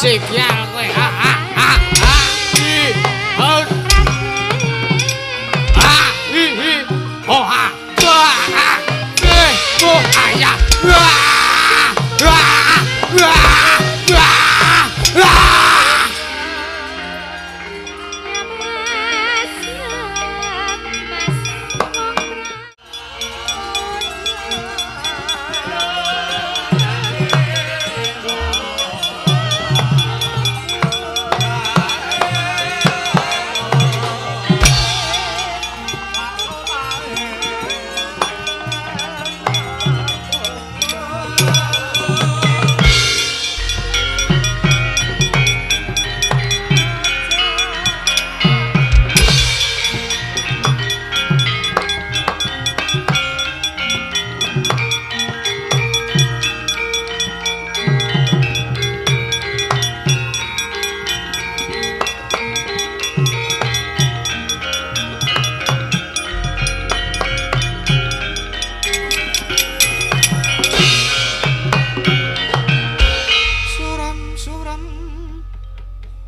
Jekyal kowe. Ha ha ha ha. Hi. Ha. Ha. Hi hi. Ho ha. Ha ha. Eh, ho ha ya. Wah. Wah. Wah. Wah. Wah.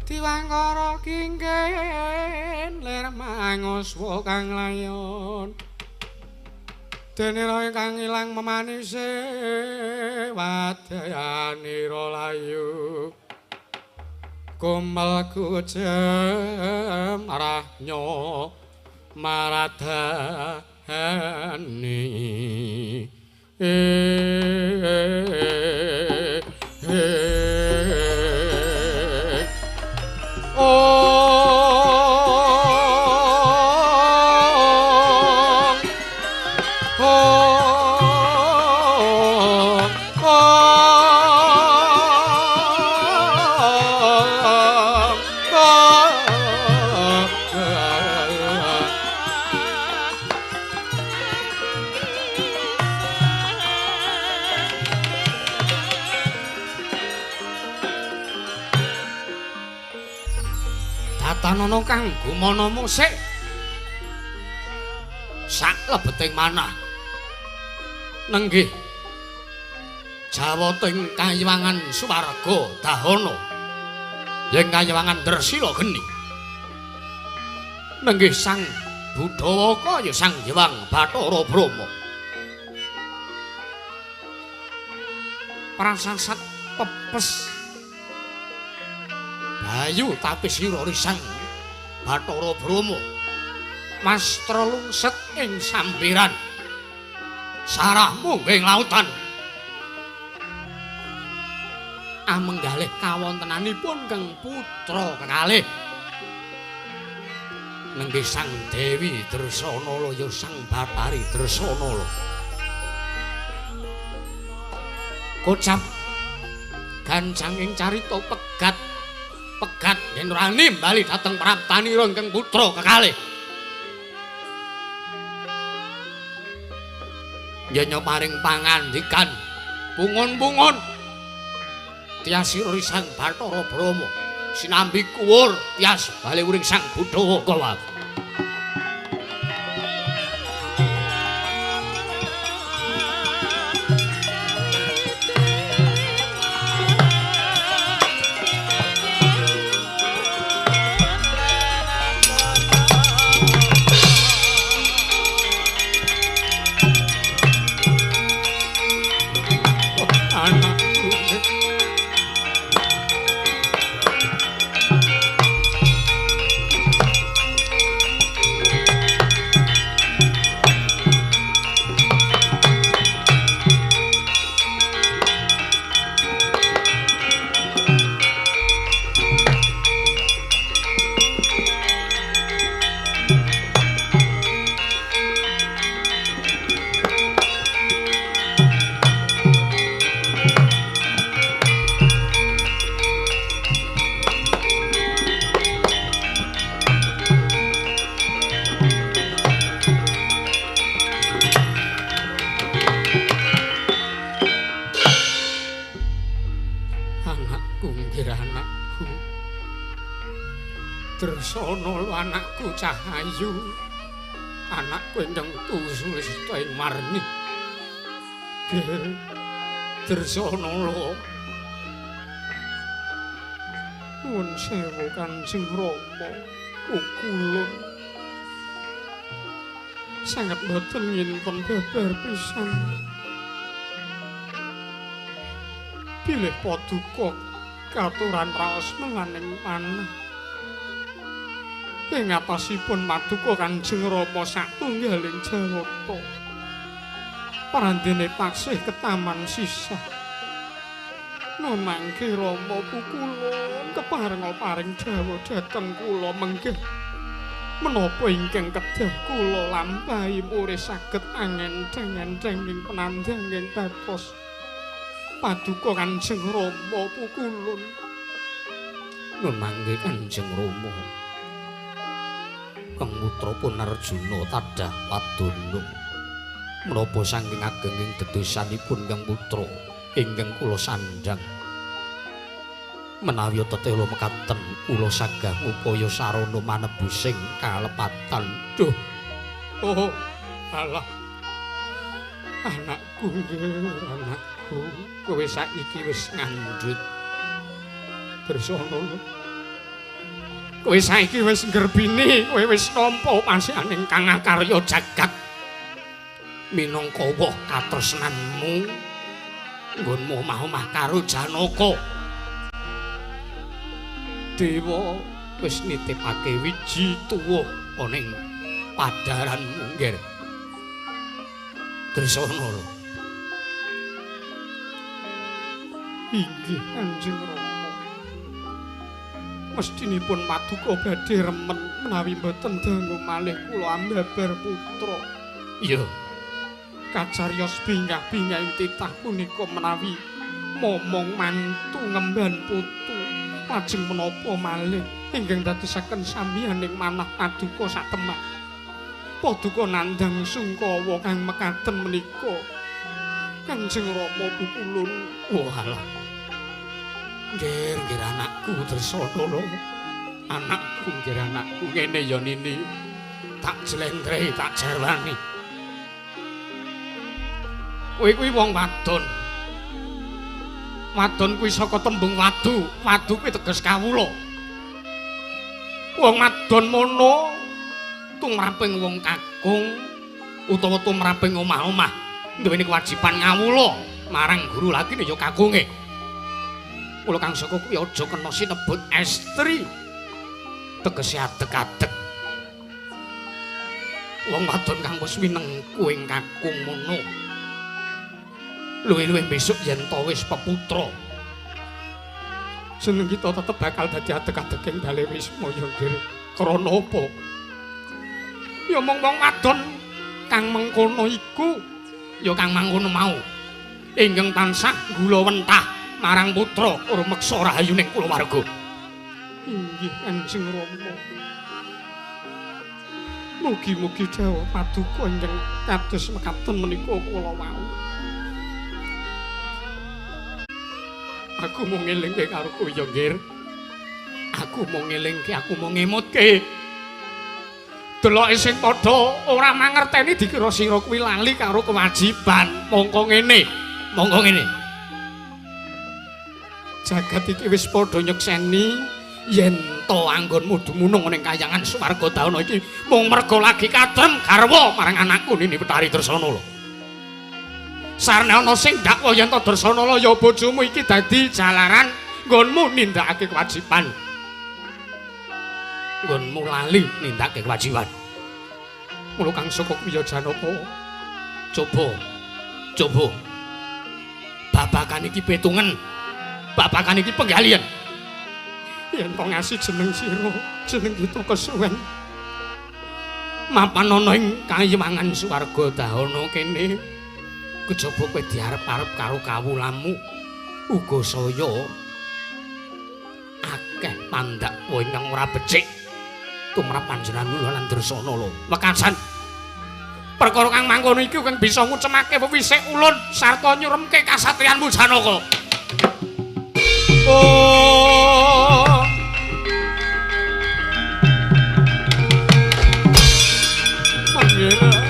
Diwangkara kingken lir manguswa kang layon dene roe kang ilang memanise wadyanira layu kumel kujem rahnyo maradani. Tatanono kang gumana musik sak lebeting manah nenggih jawating kayiwangan swarga dahana yen kayiwangan Dresila geni nenggih Sang Budawaka ya Sang Hyang Bathara Brahma prasasat pepes Bayu tapi sira Sang Bathara Brahma mastra lungset ing sambiran sarahmu ing lautan amenggalih kawontenanipun kang putra kekalih nenggih Sang Dewi Dresanala ya Sang Bathari Dresanala kocap gancang ing carita pegat pegat yen rani bali dhateng praptanira ingkang putra kekalih yen paring pangandikan pungun-pungun tias sira Sang Bathara Brahma sinambi kuwur tias bali uring Sang Budawaka. Dresanala anakku Cahayu, anakku ingkang tusulista ing marni. Dresanala Nuwun sewu Kanjeng Rama, pukulun. Sanget boten nginten babar pisan. Bilih paduka katuran raos menganing manah. Ing atasipun paduka Kanjeng Rama satunggaling jawata. Parandene taksih ketaman sisah. Nun mangke Rama pukulun keparenga paring dawuh dhateng kula menggih. Menapa ingkang kedah kula lampahi murih saged angendheng-endheng ing penandhanging batos paduka Kanjeng Rama pukulun. Nun mangke Kanjeng Rama. Kang putra pun Arjuna tadah padana. Menapa saking agenging dedosanipun Kang putra ingkang kula sandhang. Menawi tetela mekaten kula sagah ngupaya sarana manebusing kalepatan. Duh. Oh, alah. Anakku, anakku, kowe saiki wis ngandhut. Dresana. Kowe saiki wis nggerbini, kowe wis nampa pasianing kang akarya jagat. Minangka woh katresnanmu nggonmu omah-omah karo Janaka. Dewa wis nitipake wiji tuwuh ana ing padharanmu, Nggir. Dresana lho. Inggih Kanjeng Rama. Mestinipun paduka badhe remen menawi mboten dangu malih kula ambabar putra. Iya. Kacariyos bingah-bingah ing titah punika menawi momong mantu ngemban putu lajeng menapa malih ingkang dadosaken samiyaning manah paduka satemah. Paduka nandhang sungkawa kang mekaten menika. Kanjeng Rama pukulun. Walah. Nggir, nggir anakku Dresana lho. Anakku, nggir anakku ngene ya Nini. Tak jlentrehi, tak jarwani. Kowe kuwi wong wadon. Wadon kuwi saka tembung wadu. Wadu kuwi teges kawula. Wong wadon mono tumraping wong kakung utawa tumraping omah-omah duweni kewajiban ngawula marang guru lagine ya kakunge. Kula kang saka kuwi aja kena sinebut estri. Tegese adeg-adeg. Wong wadon kang wis winengku ing kakung mono. Luwih-luwih besok yen to wis peputra. Jeneng kita tetep bakal dadi adeg-adeg ing bale Wisma ya nggir. Krana apa? Ya mung wong wadon kang mengkono iku ya kang mangkono mau ingkang tansah gula wentah marang putra ora meksa rahayuning kulawarga. Inggih Kanjeng Rama. Mugi-mugi dawuh paduka ingkang kados mekaten menika kula wau. Aku mau ngelingke karo kowe ya nggir. Aku mau ngelingke, aku mau ngemutke. Deloke sing padha ora mangerteni dikira sira kuwi lali karo kewajiban. Mongko ngene, mongko ngene. Jagat iki wis padha nyekseni yen to anggonmu dumunung ning kayangan swarga dauna iki mung merga lagi katrem garwa marang anakku Nini Betari Dresana lho. Sarene ana sing dakwa yen to Dresana lho ya bojomu iki dadi jalaran nggonmu nindakake kewajiban. Nggonmu lali nindakake kewajiban. Mula kang saka kuwi ya Janaka. Coba. Coba. Babakan iki petungen. Babakan iki penggalian. Yen to ngasih jeneng sira, jeneng kita kesuwen. Mapan ana ing kayiwangan swarga dahana kene. Kejaba kowe diarep-arep karo kawulamu uga saya akeh pandakwa ingkang ora becik tumrap panjenenganmu lan Dresana lho. Wekasan perkara kang mangkono iki kang bisa ngucemake wewisik ulun sarta nyuremke kasatriyanmu Janaka. Oh. Pangeran.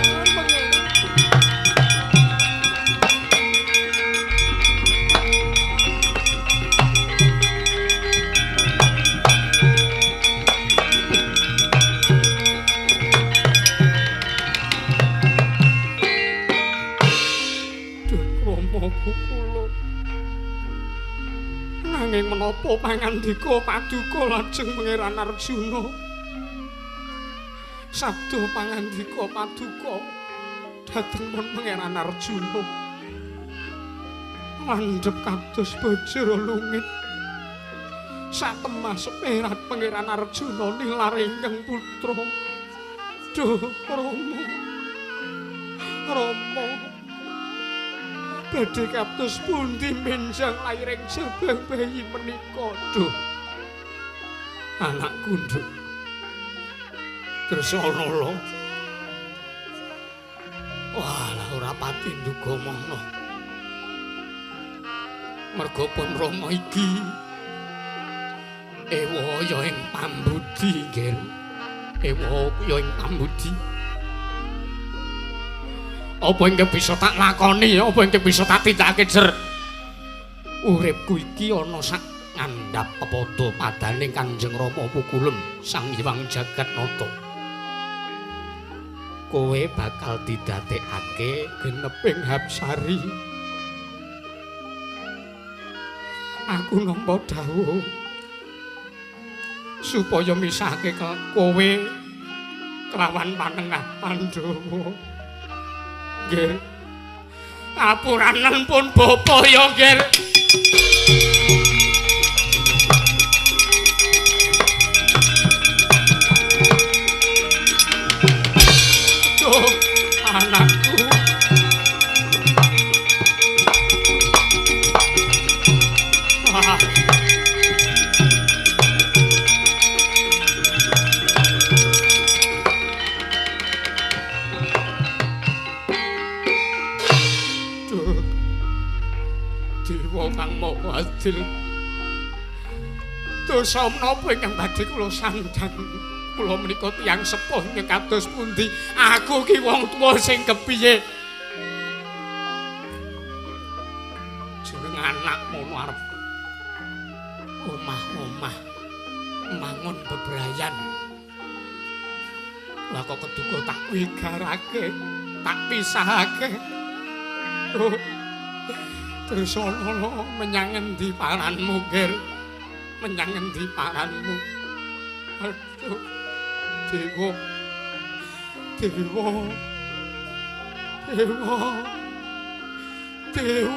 Menapa pangandika paduka lajeng Pangeran Arjuna? Sabda pangandika paduka dhateng pun Pangeran Arjuna. Landhep kados bajra lungit. Satemah seperat Pangeran Arjuna nilar ingkang putra. Duh, Rama. Rama. Badhe kados pundi menjang lairing jabang bayi menika? Duh. Anakku, Nduk. Tresana lho. Wah, ora pati nduga mono. Merga pun Rama iki ewa ya ing pambudi, nggih. Ewa ya ing pambudi. Apa ingkang bisa tak lakoni, apa ingkang bisa tak tindakake, Jer? Uripku iki ana sak ngandhap pepadha padane Kanjeng Rama Pukulun Sang Hyang Jagatnata. Kowe bakal didadekake geneping hapsari. Aku nampa dawuh supaya misahke kowe kelawan panengah Pandhawa. Nggih. Apuranen pun bapa ya, nggih. Duh, anakku. Ah. Dewa kang Maha Adil. Dosa menapa ingkang badhe kula sandhang? Kula menika tiyang sepuh ingkang kados pundi? Aku ki wong tuwa sing kepiye? Jeneng anak mono arep omah-omah mangun bebrayan. Lah kok keduga tak wigarake, tak pisahake. Oh. Terus ana menyang endi paranmu, Ger? Menyang endi paranmu? Aduh. Dewa. Dewa. Dewa. Dewa.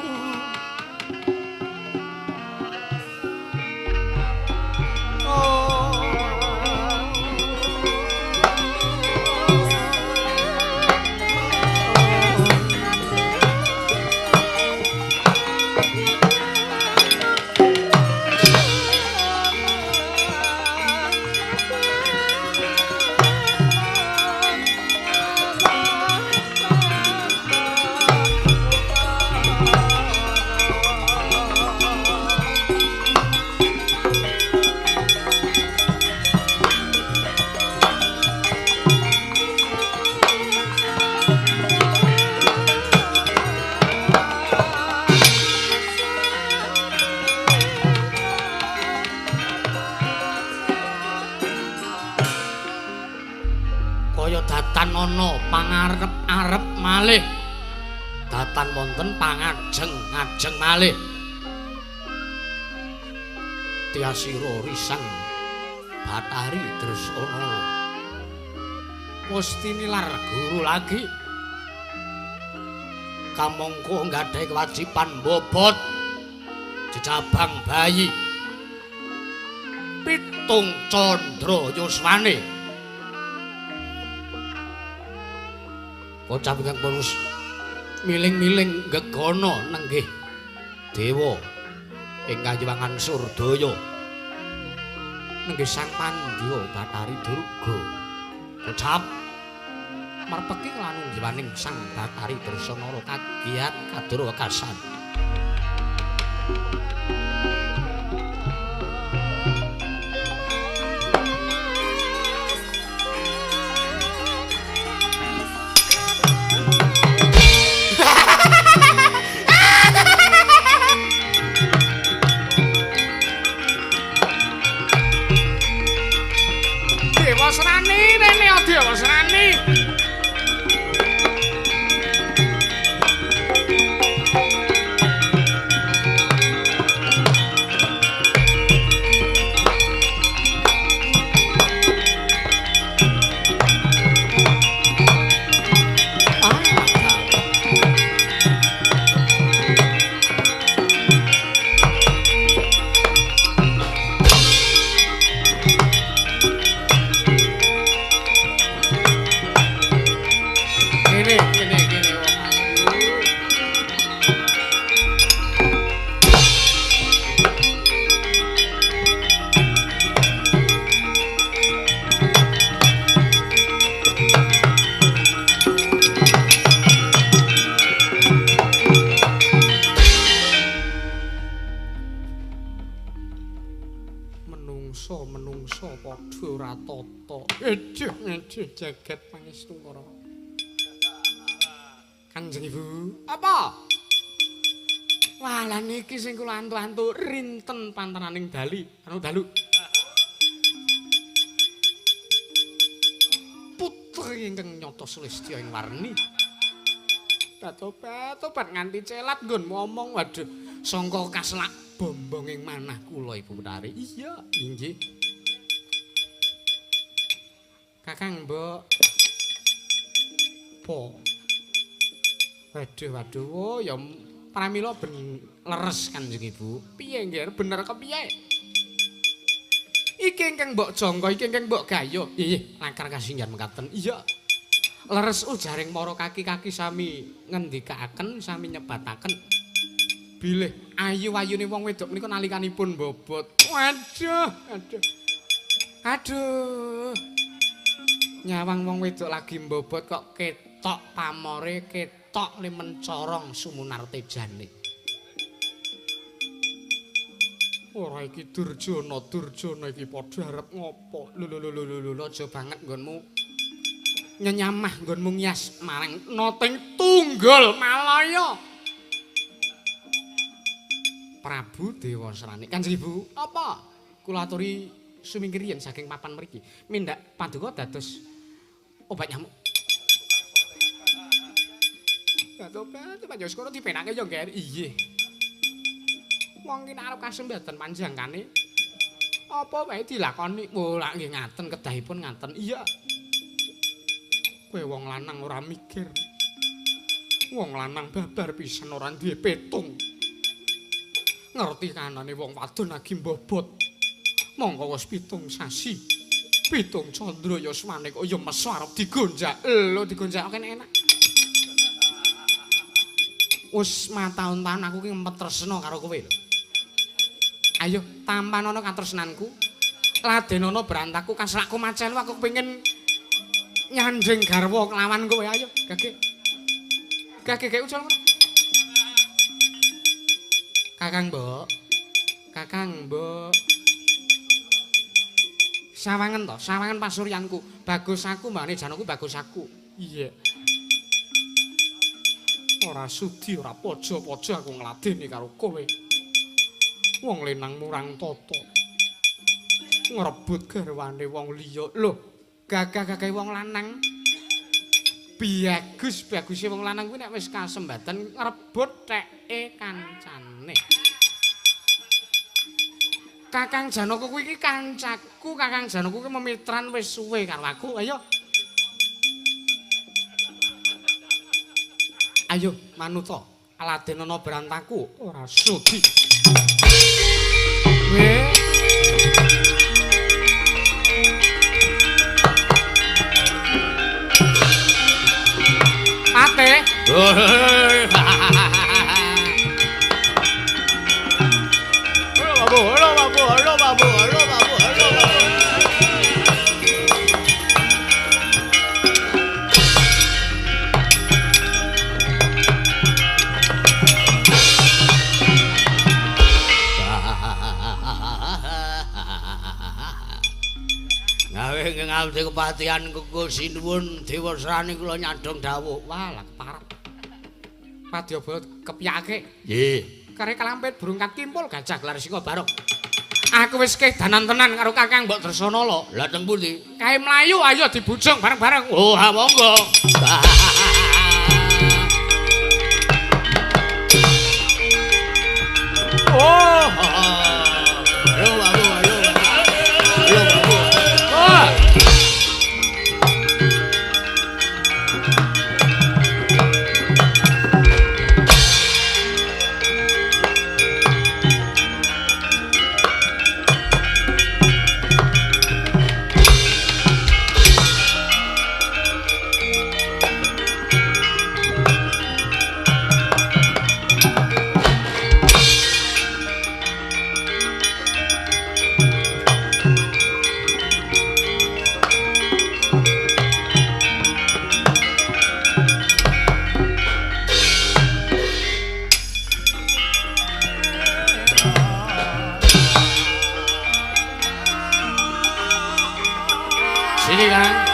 Pangarep-arep malih datan wonten pangajeng-ajeng malih Tyasira risang Bathari Dresana wis tinilar guru lagi kamangka nggadhahi kewajiban mbobot jejabang bayi pitung candra yuswane. Kocap ingkang purus miling-miling gegana nenggih dewa ing kayiwangan Surdaya nenggih Sang Pandya Bathari Durga. Kocap merpeki lan nunggiwaning Sang Bathari Dresanala kagiat kadura wekasan. Dewasrani rene Dewasrani. Manungsa padha ora tata. Aduh, aduh jagat pangestu para. Kanjeng Ibu, apa? Wah, lah niki sing kula antu-antu rinten pantananing dali, anu dalu. Putri ingkang nyata sulistya ing warni. Tobat-tobat nganti celat nggonmu omong, waduh, sangka kaselak bombong ing manah kula Ibu Betari. Iya, inggih. Kakang Mbok. Po. Waduh, waduh, oh, ya pramila ben leres Kanjeng Ibu. Piye nggih, bener kepiye? Iki ingkang mbok jangka, iki ingkang mbok gayuh. Nggih, lakar kasinggihan mekaten. Iya. Leres ujaring para kaki-kaki sami ngendikaaken, sami nyebataken. Bilih ayu-ayune wong wedok menika nalikanipun bobot. Waduh, aduh. Aduh. Nyawang wong wedok lagi mbobot kok ketok pamore, ketok limencorong sumunartejane. Ora iki Durjana, Durjana iki padha arep ngopo? Lho lho lho lho lho, aja banget nggonmu nyenyamah nggonmu ngias marang noting tunggul Malaya. Prabu Dewasrani. Kanjeng Ibu, apa? Kula aturi sumingkir yen saking papan mriki. Mindak paduka dados obat nyamuk. Tobat, tobat ya sekono dipenake ya, Ngger. Iya. Wong ki nek arep kasembatan panjangkane apa wae dilakoni. Oh, lak nggih ngaten kedahipun ngaten. Iya. Kowe wong lanang ora mikir. Wong lanang babar pisan ora duwe petung. Ngerti kanane wong wadon lagi mbobot. Mongko wis 7 sasi. 7 candra yasmane kok ya meso arep digonjak. Lho digonjak kene enak. Wis mataun-taun aku ki ngempet tresna karo kowe lho. Ayo tampanono katresnanku. Ladenono berantaku kaslakku macelu aku kepengin nyanding garwa kelawan kowe. Ayo gage. Gage gek ucul ngono. Kakang Mbok. Kakang Mbok. Sawangen to, sawangen pasuryanku. Bagus aku mbane janoku bagus aku. Iya. Ora sudi ora pojo-pojo aku ngladeni karo kowe. Wong lenang murang tata. Ngrebut garwane wong liya. Lho, gagah-gagahe wong lanang. Bagus, baguse wong lanang kuwi nek wis kasembatan ngrebut theke kancane. Kakang Janaka kuwi iki kancaku, Kakang Janaka kuwi memitran wis suwe karo aku. Ayo. Ayo manuta, ladenono berantaku ora sudi. Weh. Pate. Halo babu, halo babu, halo babu, halo babu. Gawe ngawte kepatihan kuku sinuwun Dewasrani kula nyadong dawuh. Wah, lah keparep. Padyabala kepyake. Nggih. Kare kalampit burung kakimpul gajah gelar singa barok. Aku wis kedanan tenan karo Kakang Mbok Dresana lho. Lah teng pundi? Kae mlayu ayo dibujung bareng-bareng. Oh, ha monggo. Oh. Halo babu, halo. Halo babu. Oh. Sini Kang.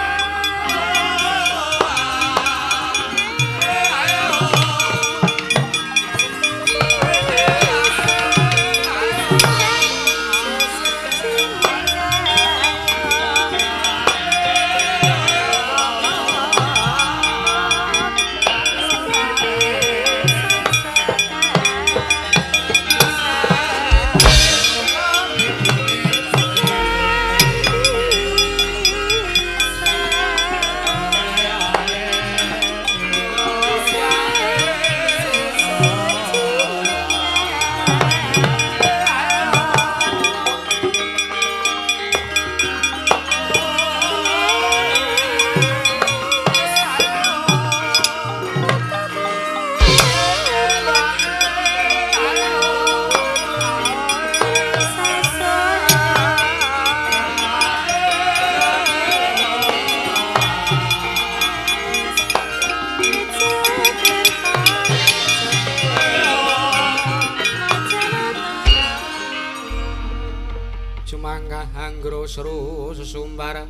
Seru sesumbar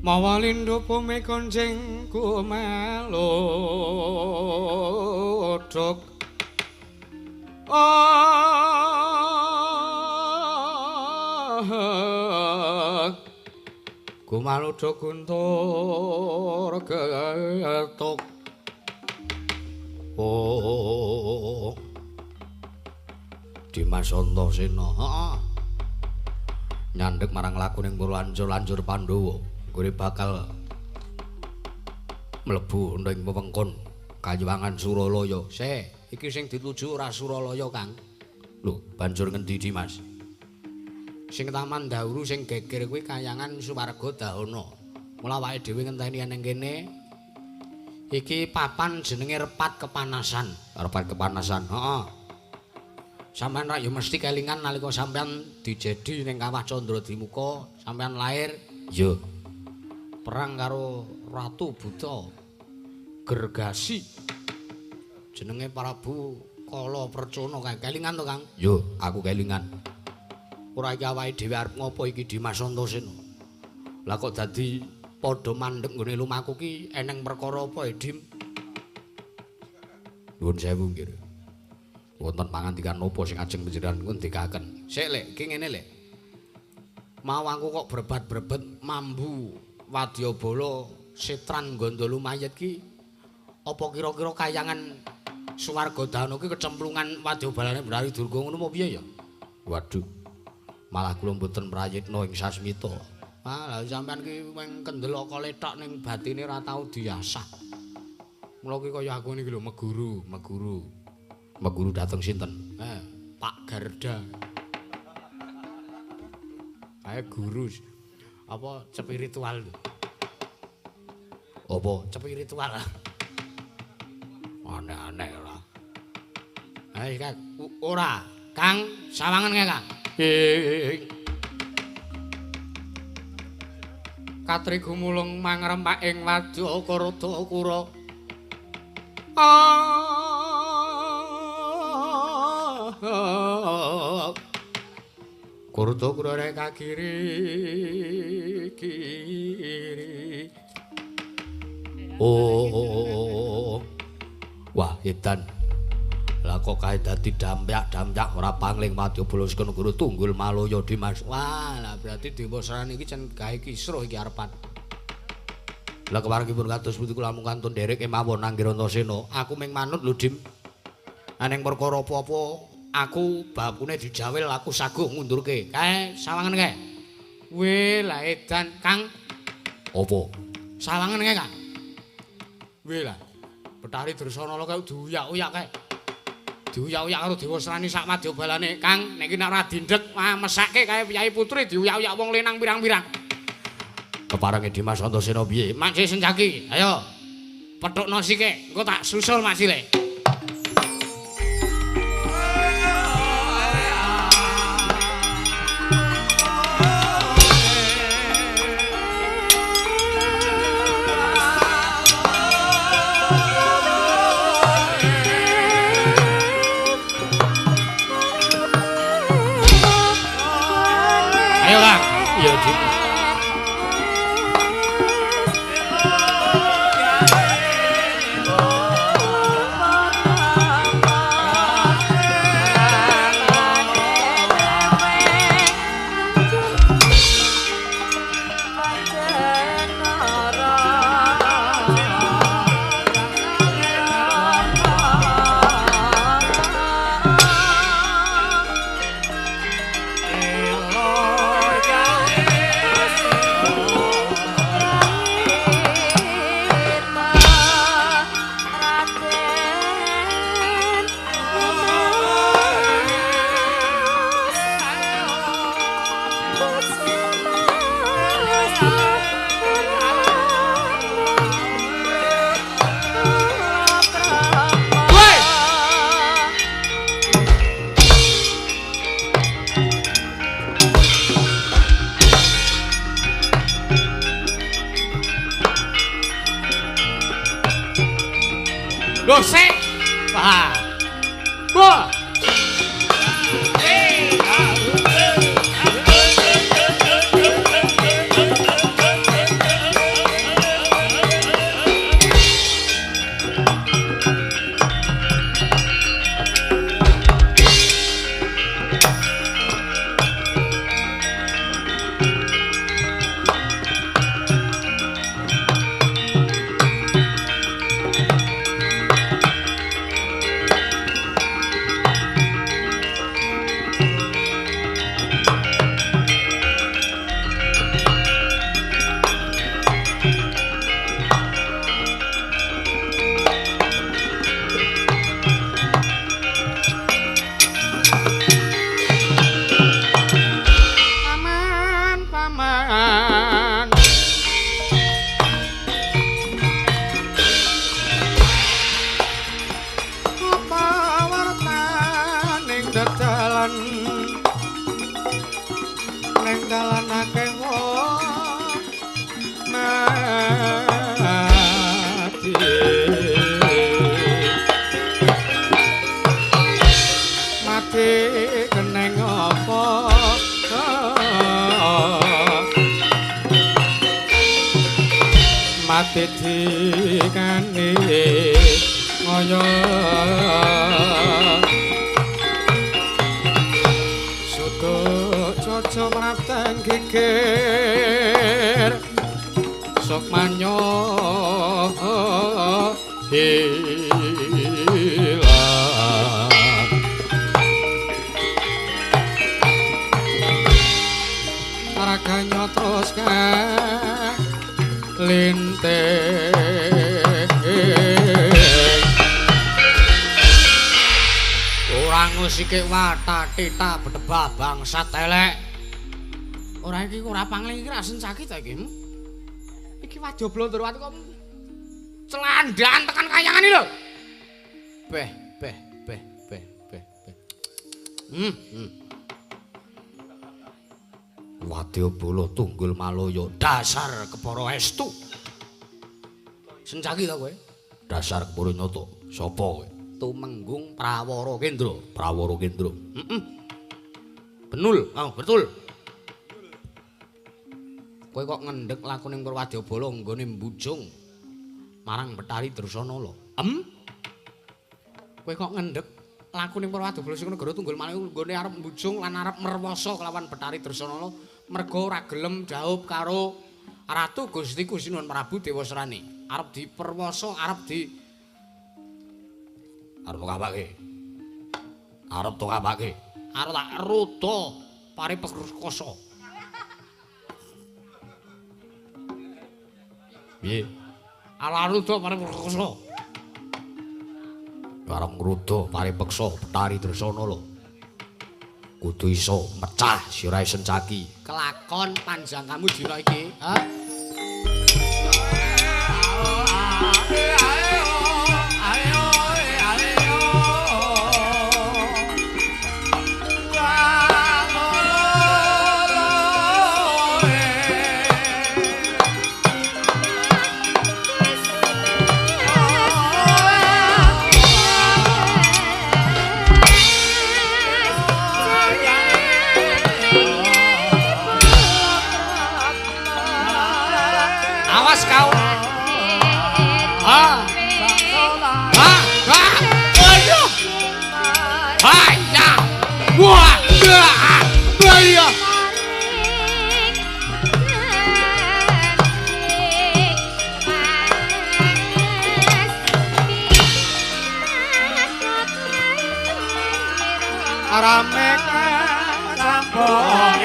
mawa lindhu bumi konjeng kumelodhok kumalodhok guntur getuk oh Dimas Antasena heeh nyandhek marang lakuning lanjur-lanjur Pandhawa nggone bakal mlebu ning wewengkon Kayuwangan Suralaya. Se, iki sing dituju ora Suralaya, Kang. Lho, banjur ngendi Dimas? Sing Taman Dauru sing geger kuwi Kayangan Suwarga Dahana. Mula awake dhewe ngenteni ning kene. Iki papan jenenge Repat Kepanasan. Repat Kepanasan, heeh. Sampeyan rak ya mesti kelingan nalika sampeyan dijedi ning Kawah Candradimuka, sampeyan lair, ya perang karo Ratu Buta Gergasi. Jenenge Prabu Kala Percana kae. Kelingan to, Kang? Yo, aku kelingan. Ora iki awake dhewe arep ngopo iki Dimas Antasena? Lah kok dadi padha mandheg nggone lumaku ki eneng perkara apa, Dim? Nuwun sewu nggih. Wonten pangandikan napa sing ajeng panjenengan ngendikaken? Sik, Lek, iki ngene, Lek. Mau aku kok brebat-brebet mambu wadyabala setran gondol mayit ki apa kira-kira kayangan Suwarga Dana ki kecemplungan wadyabalane Bathari Durga ngono apa piye ya? Waduh. Malah kula mboten prayitna ing sasmita. Ah, lha sampean ki mung kendel akale tok ning batine ora tau diasah. Mula ki kaya aku niki lho meguru, meguru. Meguru dateng sinten? Pak Garda. Kae guru apa spiritual lho. Apa spiritual? Aneh-aneh ora. Ayo Kang, ora. Kang, sawangan kae, Kang. Katri gumulung mangrempak ing wadya Karada Kura. Kurta kura reka kiri kiri. Oh, wah edan. Lah kok kae dadi dampyak-dampyak ora pangling wadyabala saka negara Tunggul Malaya Dimas. Wah, lah berarti Dewasrani iki cen gawe kisruh iki arepan. Lah keparengipun kados pundi kula mung kantun nderek kemawon Anggir Antasena. Aku mung manut lho, Dim. Aneng perkara apa-apa aku bakune dijawil aku saguh ngundurke. Kae sawangan kae. Weh, lah edan, Kang. Apa? Sawangan kae, Kang. Weh lah. Bathari Dursana kae diuyak-uyak kae. Diuyak-uyak karo Dewasrani sak madyabalane. Kang, nek iki nek ora dindhek, wah mesake kae Kyai Putri diuyak-uyak wong lenang pirang-pirang. Keparenge Dimas Antasena piye? Makci Senjaki, ayo. Pethukno sike, engko tak susul Mak Sile. Ayo, Kang. Iya, Dik. Lho sik. Wah. Wah. Dikane ngoyo suto coco mrateng geger sukmanyo hilang raganya terus linteng ora ngusike wata tita bedebah bangsat elek. Ora iki ora pangling iki ra sencaki ta iki. Iki wajo blondorwati kok celandaan tekan kayangan iki lho. Beh beh beh beh beh beh. Wadyabala tunggul malaya dasar kepara estu. Sencaki ta kowe? Dasar kepara nyata. Sapa kowe? Tumenggung Prawara Kendra. Prawara Kendra. Heeh. Benul, oh betul. Kowe kok ngendhek lakuning Wadyabala nggone mbujung marang Betari Dresanala lho. Em? Kowe kok ngendhek lakuning Wadyabala sing negara Tunggul Malaya nggone arep mbujung lan arep merwasa kelawan Betari Dresanala merga ora gelem jaup karo Ratu Gusti Sinuwun Prabu Dewasrani. Arep diperwasa, arep di arep kapake. Arep to kapake. Arep tak ruda paripekosa. Piye? Ala ruda paripekosa. Arep ngruda paripeksa Betari Dresanala. Kudu iso mecah sirahe Sencaki. Kelakon panjang kamu dina iki, ha? Awas kau. Ah. Ah. Ah. Aduh. Hayya. Wah. Bahaya. Rame kampung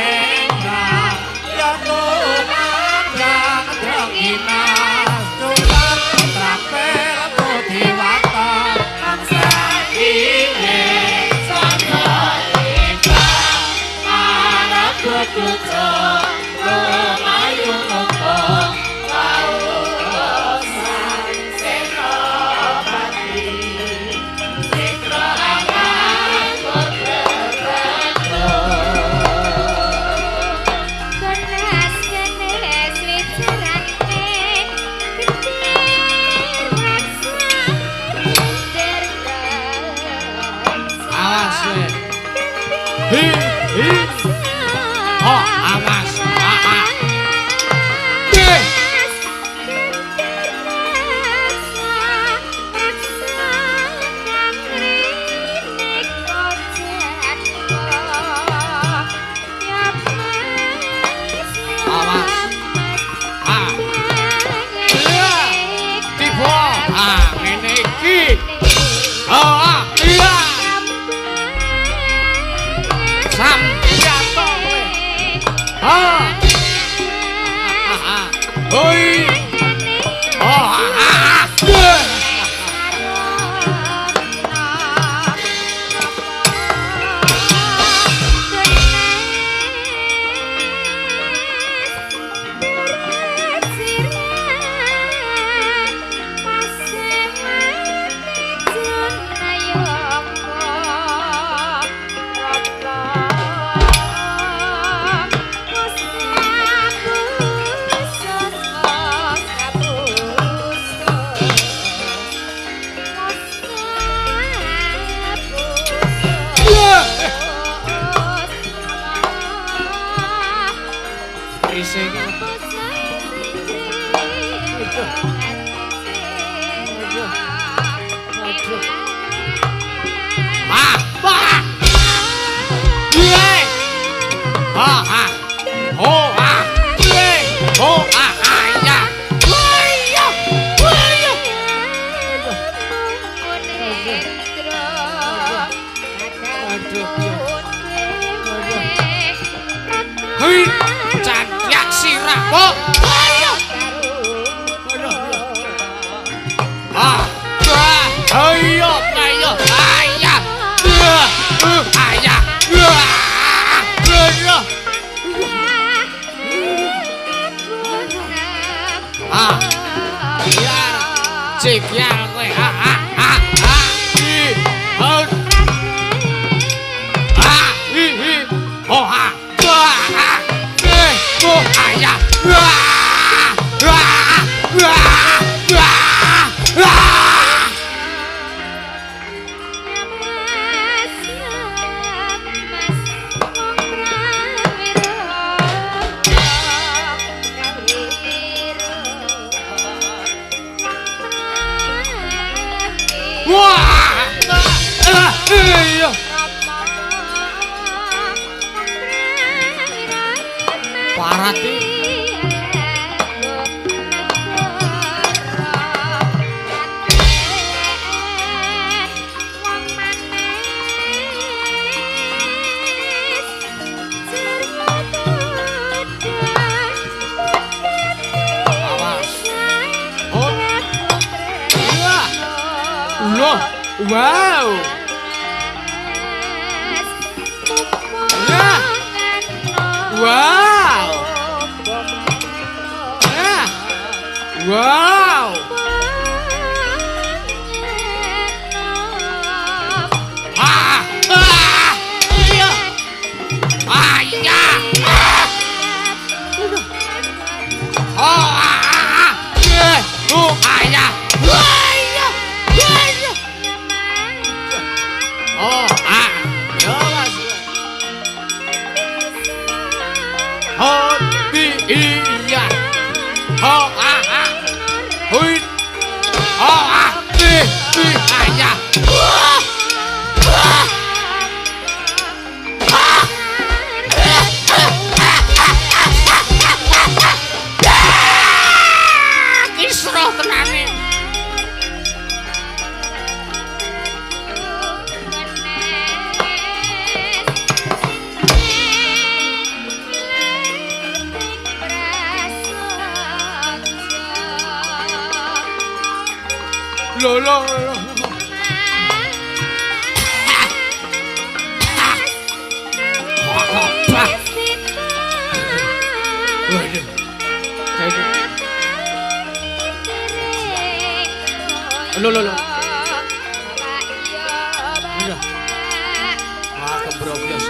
Hoi. Oh, ah, ah. Wow. Ya. Wow. Ya. Wow. Ah. Ah. Iya. Ah, iya. Oh, ah, ah. Oh, ah, ya. Oh, ah, ya Mas. Oh, iya. Oh, ah, ah. Hui. Oh, ah, i, ah, ya. Kisruh tenane. Loh, loh, loh. Loh, loh, loh. Ah, kembrobyos.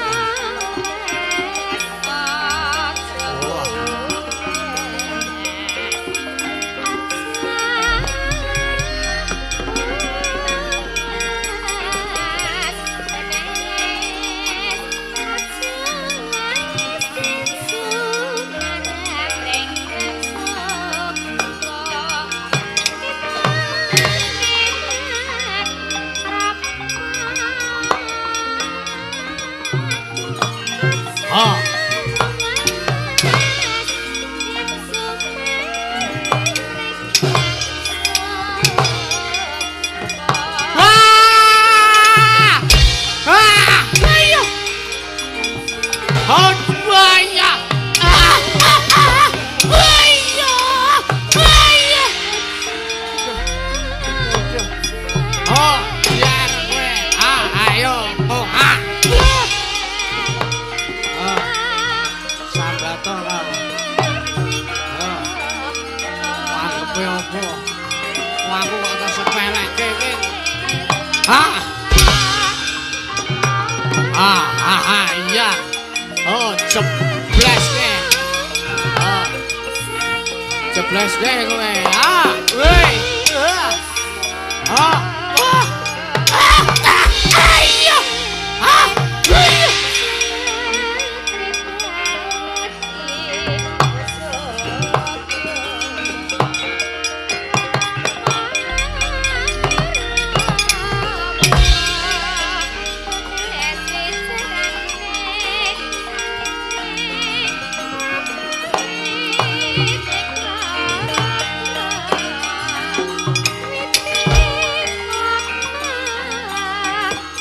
Karepe apa? Wah, aku kok tak sepelekke iki. Ah. Ah, ah, ah, iya. Oh, jebleske. Ah. Jebleske kowe. Ah, woi. Ah. Ah. Ah. Ah, iya. Ah. Iya.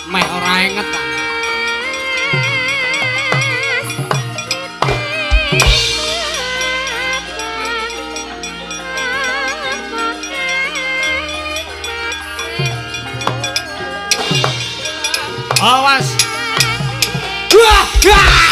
Meh ora inget ta. Awas. Wah! Wah!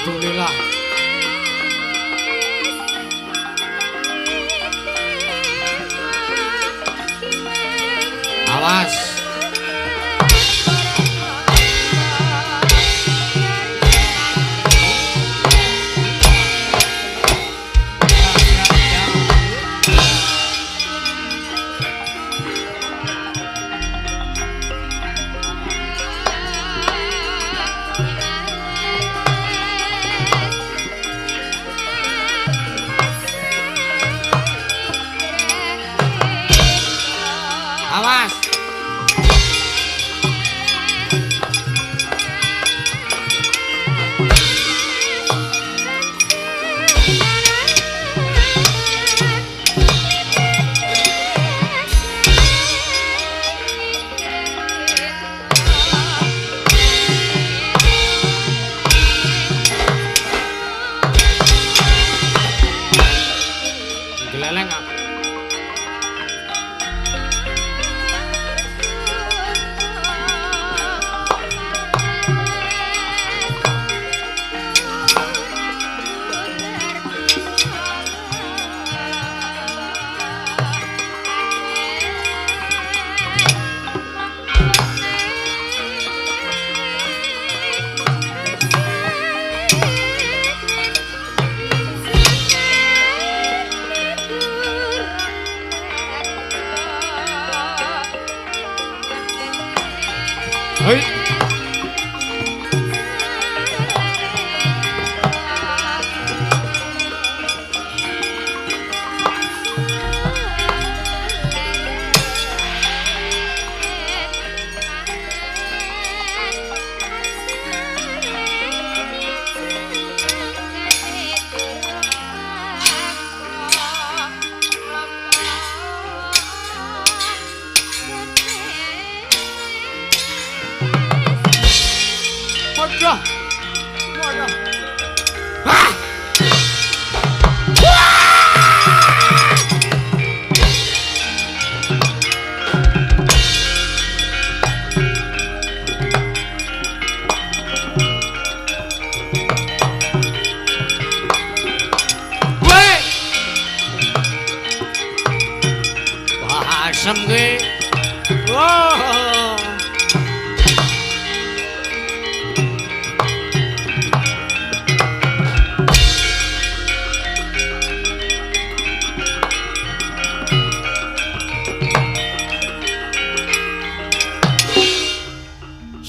Alhamdulillah. Awas. Awas. Geleleng aku. Hei. Waduh. Waduh. Ah! Weh! Wah, asem kowe. Wah.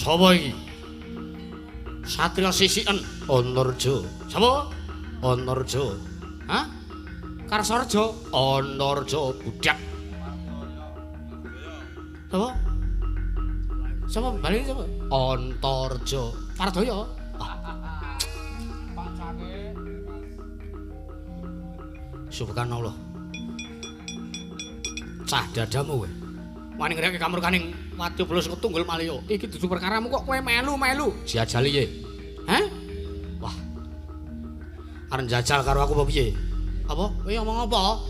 Sapa iki? Satria sisiken Antarja. Sapa? Antarja. Hah? Karsarja. Antarja budak. Sapa? Sapa bali sapa? Antarja. Pardaya. Subhanallah. Pecah dadamu kowe. Wani ngreke kamurkaning wadya bala saka Tunggul Malaya. Iki dudu perkaramu kok kowe melu-melu. Jajali ye. Hah? Wah. Arep jajal karo aku apa piye? Apa? Kowe ngomong apa?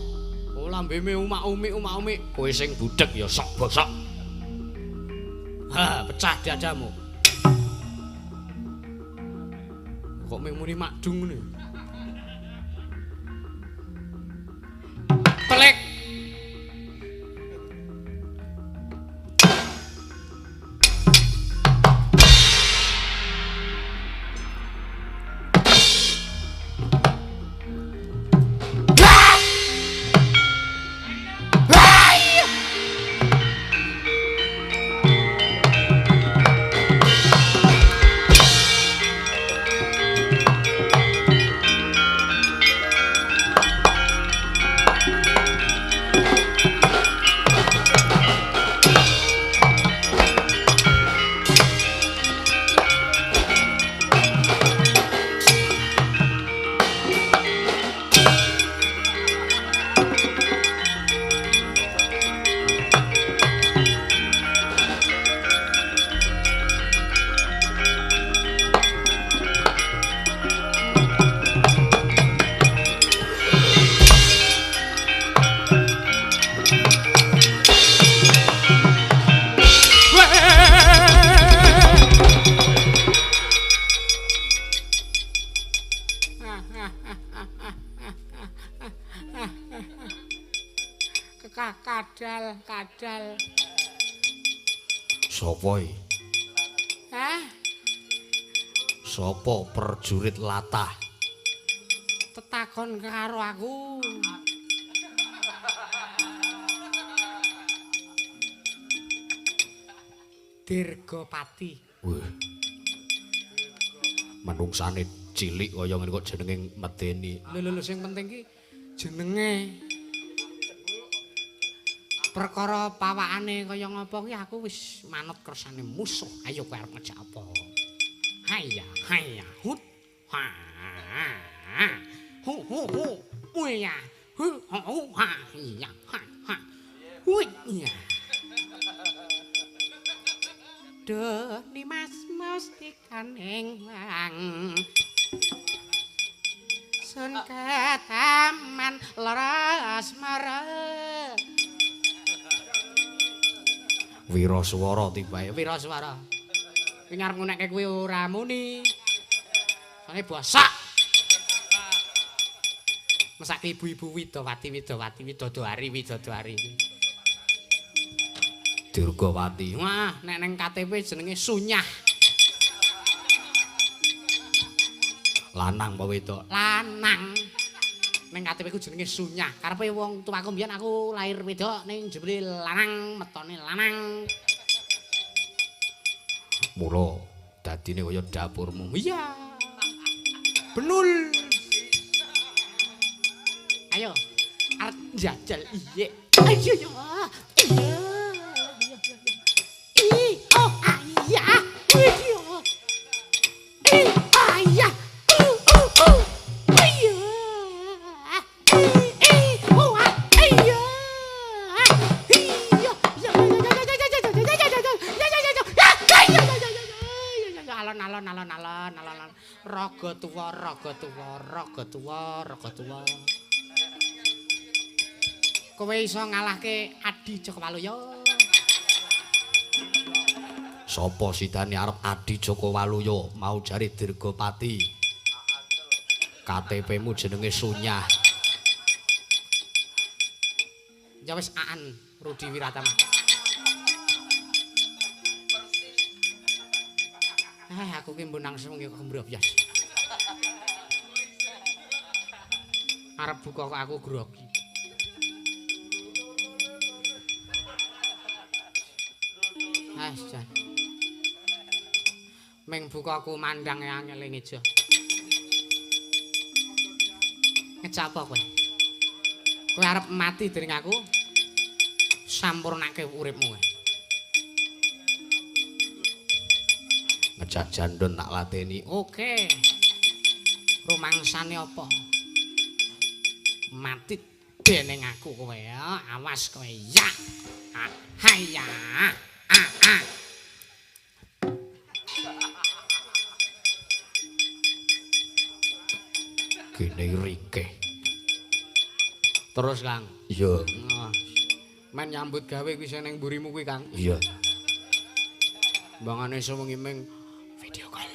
Oh, lambeme umak-umik umak-umik. Kowe sing budheg ya sok bosok. Ha, pecah dadamu. Kok mung muni makdung ngene. Telek. Kadal, kadal. Sopo iki? Hah? Sopo perjurit latah? Tetakon karo aku. Dirgapati. Wih. Menungsane cilik kaya ngene kok jenenge medeni. Lho lho sing penting ki jenenge. Perkara pawakane kaya ngapa ki aku wis manut kersane musuh. Ayo kowe arep ngejak apa? Haya, haya, hut. Ha. Hu hu hu. Uya. Hu hu ha. Ya ha ha. Hui ya. Duh nimas mustikaning wang. Sun ketaman lara asmara. Wiraswara tibae, wiraswara. Kuwi arep ngunekke kuwi ora muni. Sane bosak. Mesake ibu-ibu widowati widowati widodari widodari. Durgawati. Wah, nek neng KTP jenenge Sunyah. Lanang apa wedok? Lanang. Ning KTP ku jenenge Sunyah. Karepe wong tuaku mbiyen aku lahir wedok ning jebule lanang, metone lanang. Mula dadine kaya dapurmu. Iya. Benul. Ayo, arep njajal iye. Ayo ya. Iya. I oh iya. Iya. I ayah. Alon alon alon alon raga tuwa raga tuwa raga tuwa raga tuwa. Kowe iso ngalahke Adi Joko Waluyo. Sopo sidane arep Adi Joko Waluyo mau jare Dirgapati. KTP-mu jenenge Sunyah. Ya wis aan Rudi Wiratama. Aku ki mbon nang sewengi kok gembrobyos. Arep buka kok aku grogi. Ah, jan. Ming buka aku mandang angel ngejo. Ngejak apa kowe? Kowe arep mati dening aku? Sampurnake uripmu kowe. Ngejak jandon tak lateni. Oke. Rumangsane apa? Mati. Dening aku kowe ya, awas kowe ya. Hayya. Ah ah. Kene ringkeh. Terus Kang. Iya. Men nyambut gawe kuwi sing ning mburimu kuwi Kang. Iya. Mbangane sewengi ming video call.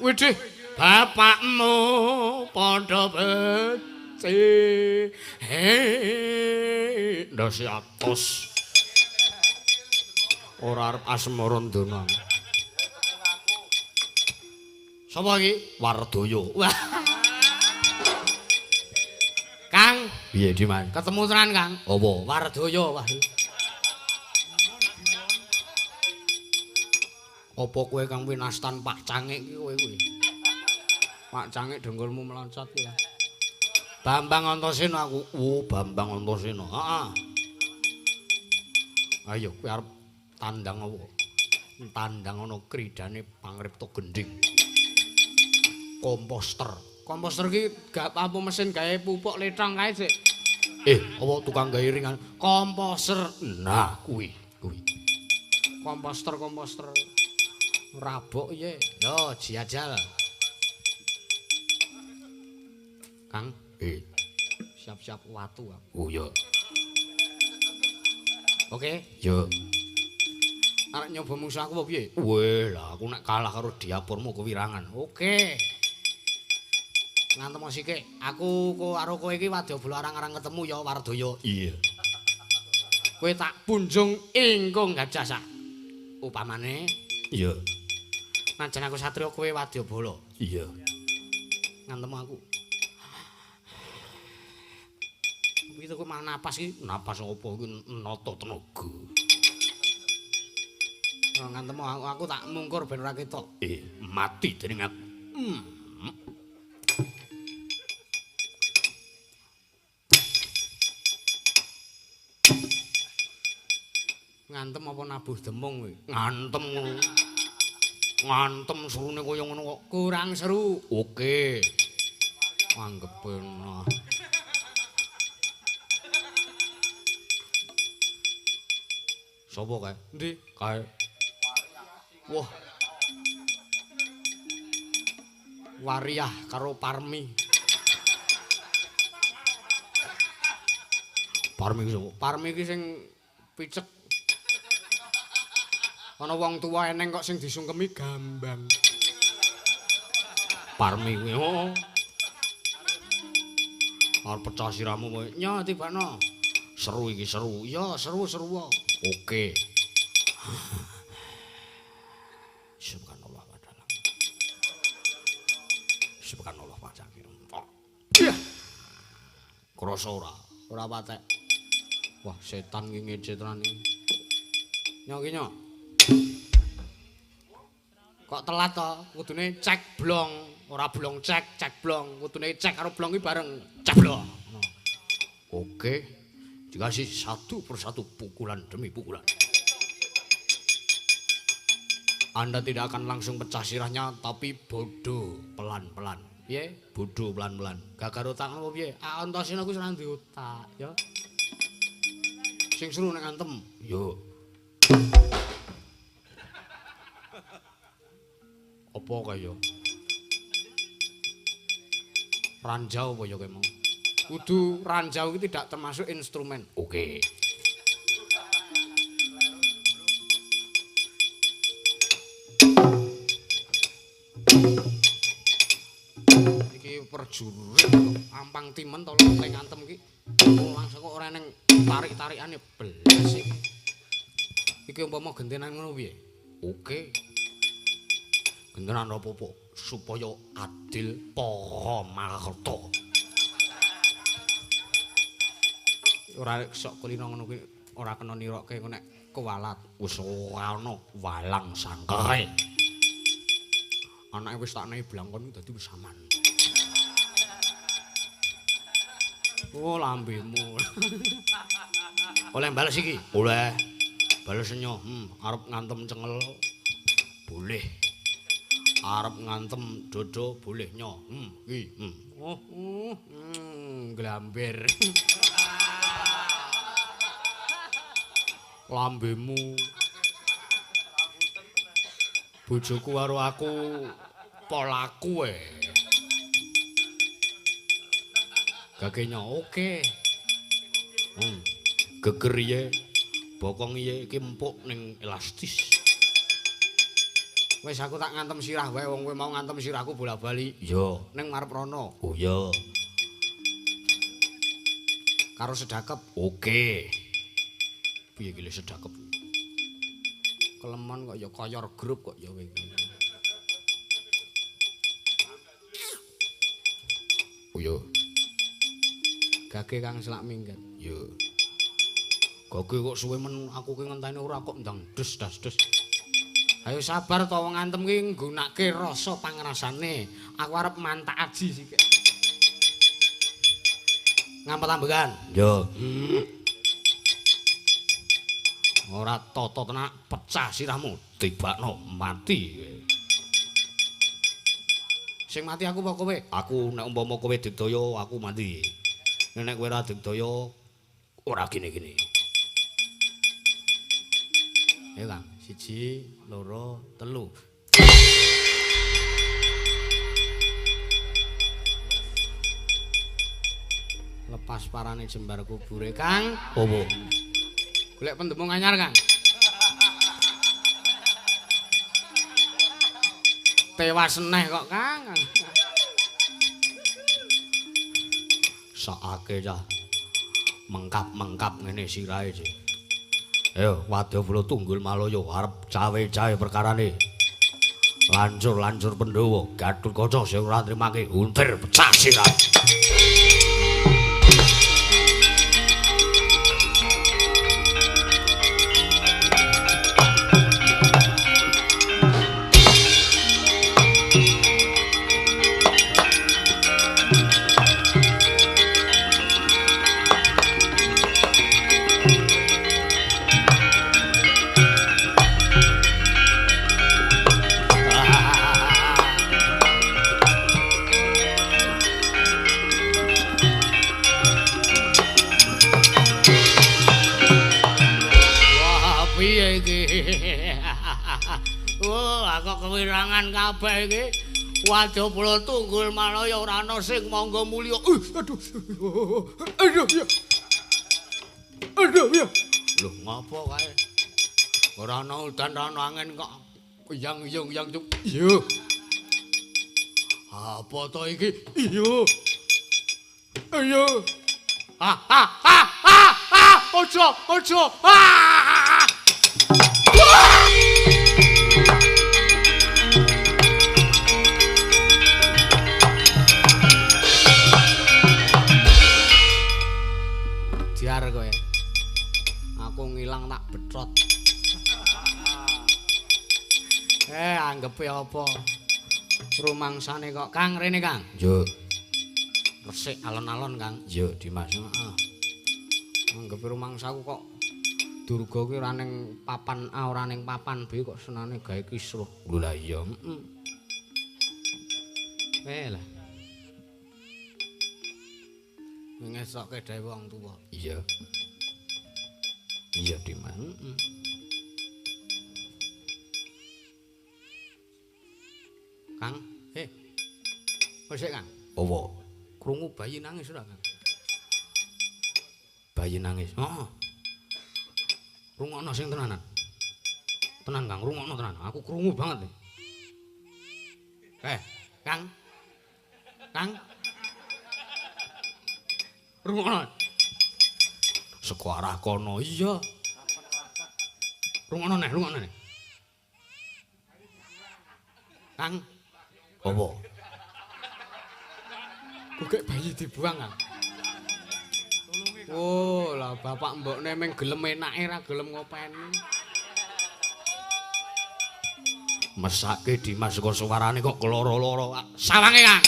Widih, bapakmu padha becik. He, ndase atos. Ora arep asmara ndona. Sapa iki? Wardaya. Wah. Kang, piye Diman? Ketemu tenan, Kang. Apa? Wardaya, wah. Apa kowe kang winastan Pak Cangik iki kowe kuwi? Pak Cangik dengkulmu meloncat kuwi. Bambang Antasena aku. Oh, Bambang Antasena. Heeh. Ayo kowe arep tandang apa? Tandang ana kridane pangripta gendhing. Komposter. Komposter iki gak apa mesin gawe pupuk letong kae, Sik. Apa tukang gawe ringan? Komposter. Nah, kuwi, kuwi. Komposter, komposter. Rabok piye? Yo, jajal. Kang, siap-siap watu aku. Oh iya. Oke. Yo. Arep nyoba musuh aku apa piye? Weh, lah aku nek kalah karo diapurmu kewirangan. Oke. Ngantem sithik. Aku karo kowe iki wadyabala arang-arang ketemu ya Wardaya. Iya. Kowe tak punjung ingkung gajah sak upamane. Iya. Najan aku satriya kowe wadyabala. Iya. Ngantem aku. Piye to kowe malah napas iki? Napas apa iki nata tenaga. Ngantem aku tak mungkur ben ora ketok. Mati dening aku. Ngantem apa nabuh demung kowe? Ngantem ngono. Ngantem serune kaya ngono kok. Kurang seru. Oke. Anggepe nah. Sopo kae? Endi? Kae. Wah. Wariah karo Parmi. Parmi ki sapa? Parmi ki sing picek. Ana wong tuwa eneng kok sing disungkemi gambang. Parmi kuwi. Oh. Arep pecah sirahmu kowe. Nyo tibakno. Seru iki, seru. Ya, seru-seru. Oke. Subhanallah wa ta'ala. Subhanallah wa ta'ala. Krasa ora? Ora patek. Wah, setan iki ngece tenan iki. Nyo ki nyo. Kok telat to? Kudune cek blong, ora blong cek, cek blong. Kudune cek karo blong iki bareng cek blong. Oke. Dikasih satu persatu pukulan demi pukulan. Anda tidak akan langsung pecah sirahnya, tapi bodoh pelan-pelan. Piye? Bodoh pelan-pelan. Gagar otak apa piye? Ah, Antasena kuwi ora duwe otak, ya. Sing seru nek ngantem. Yo. Apa kaya? Ranjau apa ya kowe mau? Kudu ranjau iki tidak termasuk instrumen. Oke. Iki perjurit ampang timen to lek ngantem iki. Langsung kok ora eneng tarik-tarikane belas iki. Iki umpama gentenan ngono piye? Oke. Gentenan apa-apa supaya adil para marta. Ora sok kulino ngono kuwi ora kena nirokke engko nek kuwalat. Wis ora ana walang sangkere. Anake wis tak nehi blangkon dadi wis aman. Oh, lambemu. Oleh bales iki? Oleh. Bales nyo. Arep ngantem cengel. Boleh. Arep ngantem dodo boleh nyo. Iki. Oh, glamber. Lambemu. Bojoku karo aku polaku e. Gagenya oke. Geger iye, bokong iye iki empuk ning elastis. Wis aku tak ngantem sirah wae wong kowe mau ngantem sirahku bola-bali. Iya, ning ngarep rono. Oh iya. Karo sedakep. Oke. Piye iki le sedakep? Kelemon kok ya koyor grup kok ya kowe iki. Oh iya. Gage Kang selak minggat. Iya. Gage kok suwe men aku ki ngenteni ora kok ndang des das des. Ayo sabar to wong ngantem ki nggunake rasa pangrasane. Aku arep mantak aji sik. Ngampet ambekan. Iya. Ora tata tenak pecah sirahmu, tibakno mati. Sing mati aku apa kowe? Aku nek umpama kowe digdaya aku mati. Nek kowe ora digdaya ora gini-gini. Ayo Kang, 1 2 3. Lepas parane jembar kubure Kang. Opo? Golek pendemung anyar Kang. Tewas neh kok Kang. Sakake cah. Mengkap-mengkap ngene sirahe sih. Ayo wadya tunggul malaya arep cawe-cawe perkarane. Lancur-lancur Pandhawa, Gathotkaca sing ora nrimake untir pecah sirah. Kewirangan kabeh iki. Wadya tunggul malaya ora ana sing mangga mulya. Aduh. Aduh ya. Aduh ya. Lho ngopo kae? Ora ana udan, ora ana angin kok yang-yang yang. Iya. Apa to iki? Iya. Iya. Ah ah ah ah ah. Ojo, ojo. Ah. Jar kowe. Aku ngilang tak betrot. Anggepe apa? Rumangsane kok Kang rene Kang. Yo. Resik alon-alon Kang. Yo Dimas. Heeh. Anggepe rumangsaku kok Durga ki ora ning papan A ora ning papan B kok senane gawe kisruh. Lho lah iya. Heeh. Lah. Ngesokke dhewe wong tuwa. Iya. Iya Dimas. Heeh. Kang, Kok sik Kang? Apa? Krungu bayi nangis ora Kang? Bayi nangis. Heeh. Rungokno sing tenanan. Tenan Kang, rungokno tenan. Aku krungu banget. Kang. Kang. Rungokno. Saka arah kono. Iya. Rungokno neh, rungokno neh. Kang. Apa? Kok bayi dibuang, Kang? Oh, lah bapak mbokne meng gelem enake ra gelem ngopeni. Mesake Dimas kok suarane kok keloro-loro. Sawange, Kang.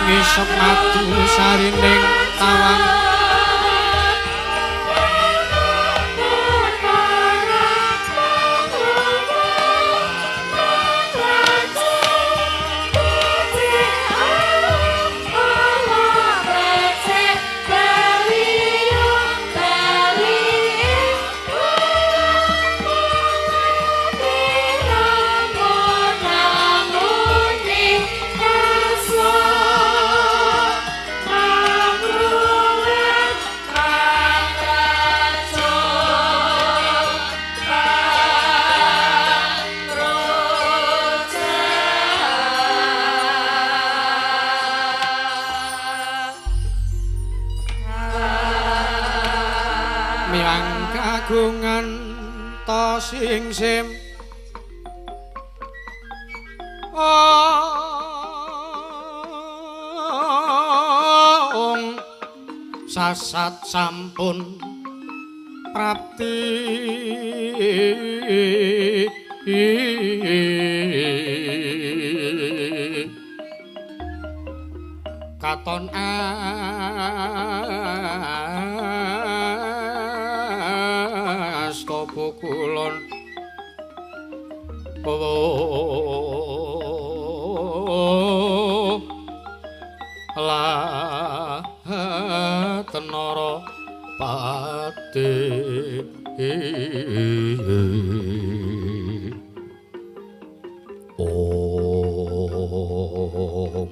Ngisep madu sarining tawang. Miwang kagungan ta singsim ong sasat sampun prapti katon astapa kulon lah tenara pati. Om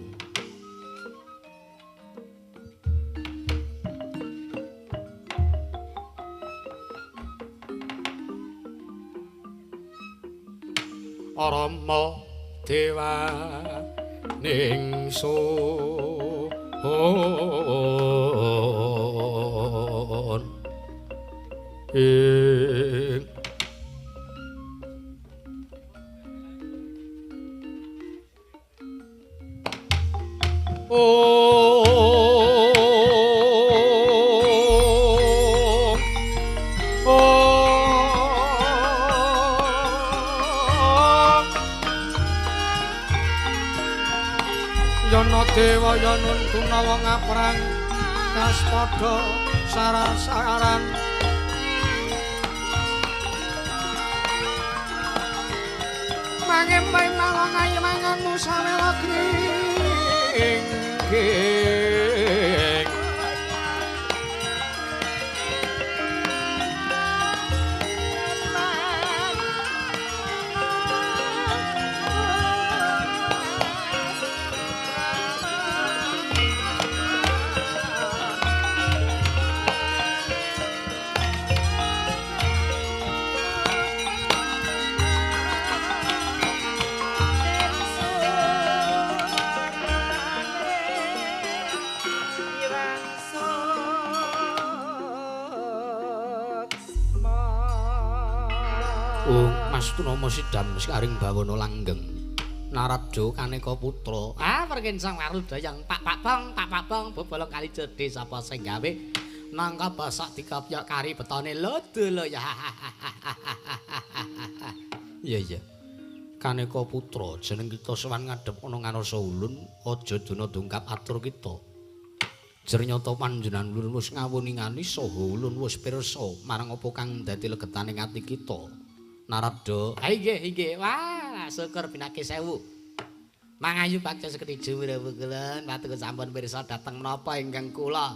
Rama dewa ning sun ing Yana dewa yanun gunawa ngaprang kaspada sarasaran mangembay malong ayu mangan musawela gring. Mas Tunama sidam sekaring bawana langgeng Naradja kaneka putra. Ah perkinsang warudayang pak pak bong pak pak bong bobolong kali jedhe sapa sing gawe nangka basak dikopyok kari betone lho ya. Iya iya. Kaneka putra jeneng kita sowan ngadhep ana ngarsa ulun aja dina dongkap atur kita. Jernyata panjenengan ulun wis ngawuningani saha ulun wis pirsa marang apa kang dadi legetaning ati kita. Naradha. Ha inggih inggih. Wah, syukur pinake sewu. Mangayu bakca sekedhi juwira-wukulen patuko sampun pirsa dhateng menapa ingkang kula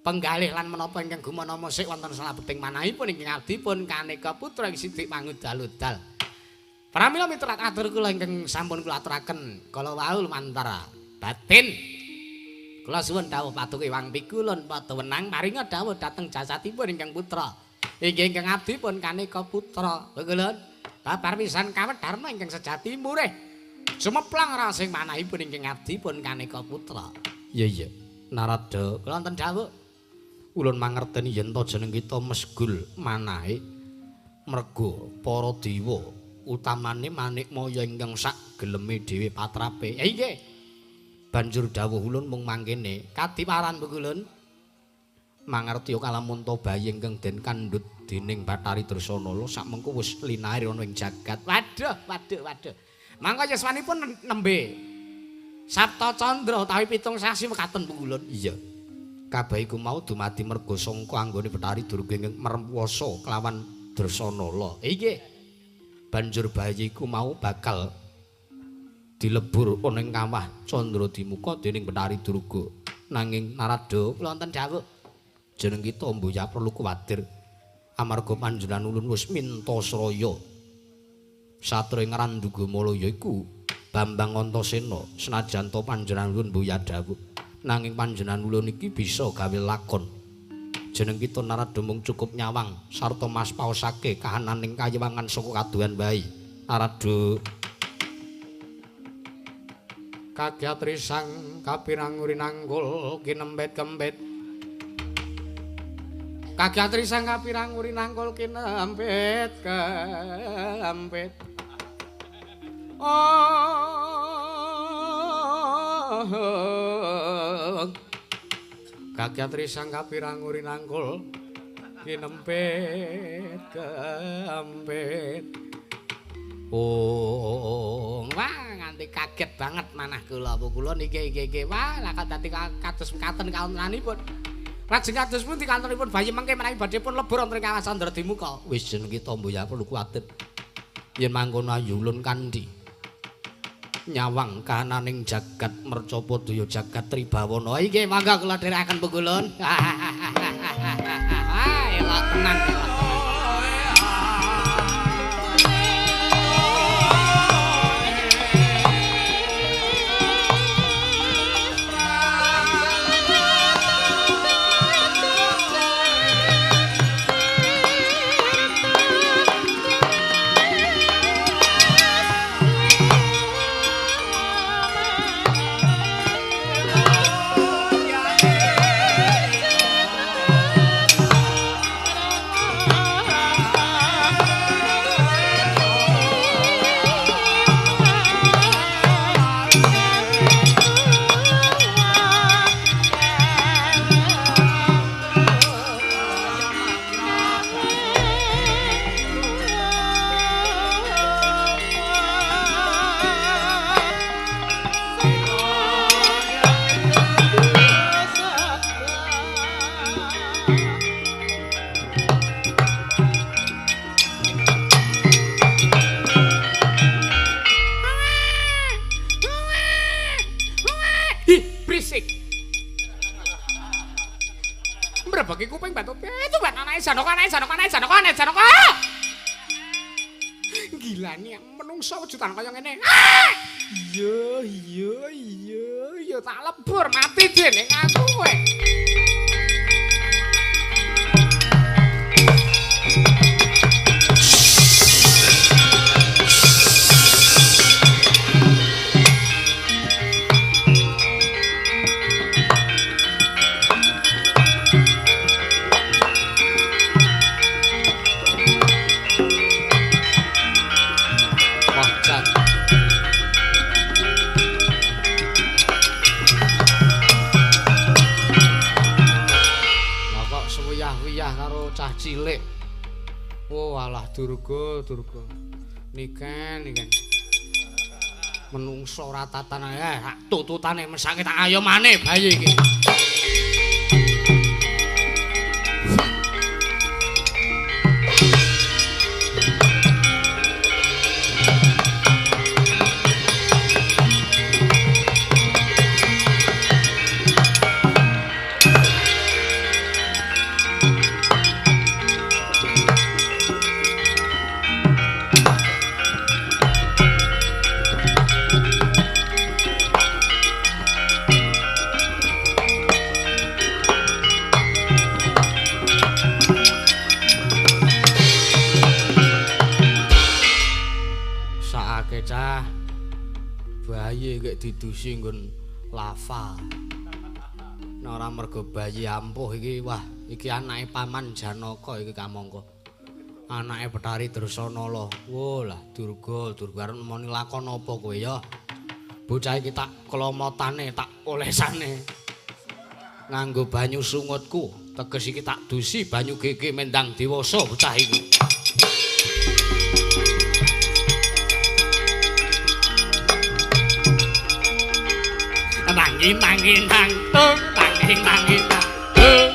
penggalih lan menapa ingkang gumana musik wonten salebeting manahipun ingkang abdipun kaneka putra ing Sidik Pangudal-udal. Pramila miturat atur kula ingkang sampun kula aturaken kala wau lumantar batin. Kula suwun dawuh patuko Iwang Pikulun padha wenang paringa dawuh dhateng jasatipun ingkang putra. Inggih ingkang abdi pun kaneka putra. Bekulun babar pisan kawet dharma ingkang sejati murih. Sumeplang rasing manahipun ingkang abdi pun kaneka putra. Iya iya. Naradha, kula wonten dawuh. Ulun mangerteni yen to jeneng kita mesgul manahe merga para dewa utamane manikmaya ingkang sak geleme dhewe patrape. Inggih. Banjur dawuh ulun mung mangkene kadiparan bekulun. Mangerti kalamunta bayi ingkang den kandhut dening Bathari Dresanala sakmengko wis linair ana ing jagat. Waduh, waduh, waduh. Mangka yuswanipun nembe Sabta Candra utawi 7 sasi mekaten pungkulun. Iya. Kabeh iku mau dumadi merga sangka anggone Bathari Durga ingkang merem-wasa kelawan Dresanala. Inggih. Banjur bayi iku mau bakal dilebur ana ing kawah Candra Dimuka dening Bathari Durga. Nanging Narada wonten dawuh, jeneng kita mbuya perlu kuwatir amarga panjenengan ulun wis minta sraya. Satria ing Randugamala yaiku Bambang Antasena, senajan to panjenengan ulun mbuya dawuh, nanging panjenengan ulun iki bisa gawe lakon. Jeneng kita Narada mung cukup nyawang sarta mas paosake kahananing kayiwangan saka kaduhan bayi. Narada kagyat risang kapirang urinanggul kinempit-kempit. Kagyat risang kapirang urinanggul kinempit kempit. Oh, kagyat risang kapirang urinanggul kinempit kempit. Oh, wah nganti kaget banget manah kula. Kula niki iki wah lah dadi kados mekaten kawontenanipun. Lajeng kados pundi kantoripun bayi mengke menawi badhe pun lebur wonten ing kawah Candra Dimuka. Wis jeneng kita mbuya perlu kuwatir. Yen mangkono ayu ulun kandhi nyawang kahananing jagat mercapa daya jagat tribawana. Inggih mangga kula dherekaken pungkulun. Wah elok tenan. Bagi kuping batu itu buat anake Janaka, anake Janaka, anake Janaka, anake Janaka. Gila nih menungso wujudan kaya ngene. Iya iya iya iya tak lebur mati dening aku kowe. Cilik. Oh alah Durga, Durga. Niken, niken. Menungso ora tatan ae, tututane mesake tak ayo maneh bayi iki. Didusi nggon lava. Nek ora mergo bayi ampuh iki, wah, iki anake Paman Janaka iki kamangka. Anake Bathari Dresanala. Wo lah Durga, Durga arep nemoni lakon apa kowe ya? Bocah iki tak klomotane, tak olesane. Nganggo banyu sungutku, teges iki tak dusi banyu gege mendang dewasa bocah iki. Nang nang tung nang nang nang tung.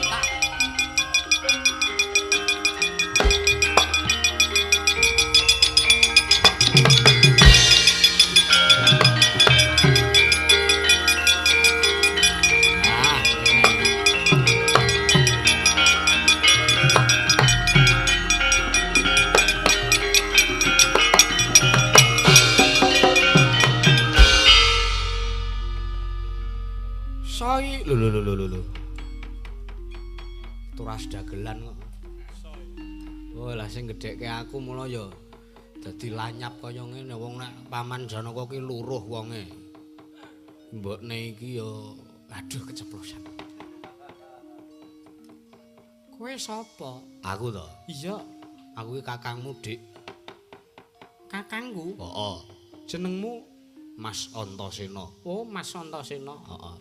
Lho lho lho lho. Turas dagelan kok. Oh, lah sing gedhekke aku mula ya dadi lanyap kaya ngene wong nek Paman Janaka ki luruh wonge. Mbokne iki ya aduh keceplosan. Kowe sapa? Aku to. Iya, aku ki kakangmu, Dik. Kakangku? Heeh. Jenengmu Mas Antasena. Oh, Mas Antasena. Heeh.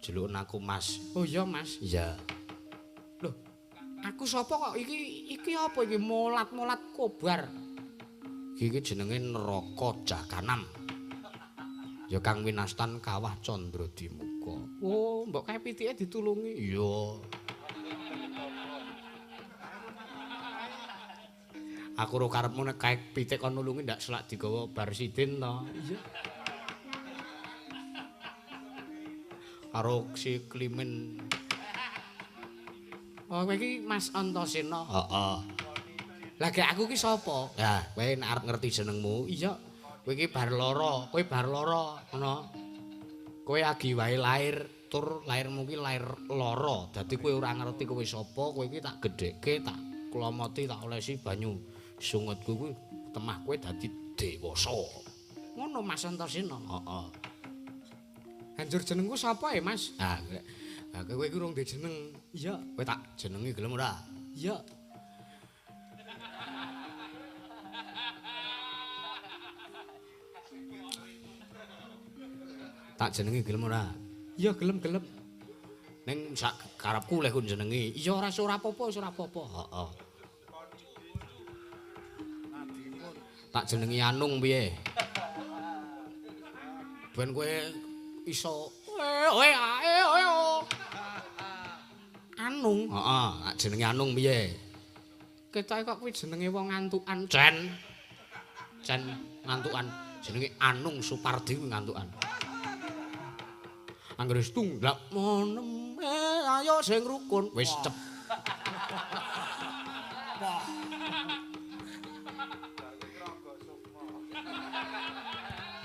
Jeluk aku Mas. Oh iya Mas. Iya. Loh, aku sapa kok iki iki apa iki molat-molat kobar. Iki jenenge neraka Jakanam. Ya kang winastan Kawah Candradimuka. Oh, mbok kae pitike ditulungi. Iya. Aku ro karepmu nek kae pitik kon nulungi ndak selak digawa Barsidin to. Iya. Karo si Klimen. Oh, kowe iki Mas Antasena. Heeh. Lah gek aku ki sapa? Lah, kowe nek arep ngerti jenengmu, iya. Kowe iki bar lara, kowe bar lara ngono. Kowe agi wae lair, tur lairmu ki lair lara. Dadi kowe ora ngerti kowe sapa, kowe iki tak gedhekke, tak klomoti, tak olesi banyu sungetku kuwi temah kowe dadi dewasa. Ngono Mas Antasena. Heeh. Anjur jenengku sapa ya, Mas? Ah, kowe iki urung duwe jeneng. Iya, kowe tak jenengi gelem ora? Iya. Tak jenengi gelem ora? Iya, gelem-gelem. Ning sak karepku leh ku jenengi. Iya, ora ora apa-apa, ora apa-apa. Heeh. Tak jenengi Anung piye? Ben kowe iso Anung. Heeh, jenenge Anung piye? Ketoke kok kuwi jenenge wong ngantukan. Cen. Cen ngantukan. Jenenge Anung Supardi kuwi ngantukan. Anggere wis tunggak monem ayo sing rukun wis cep.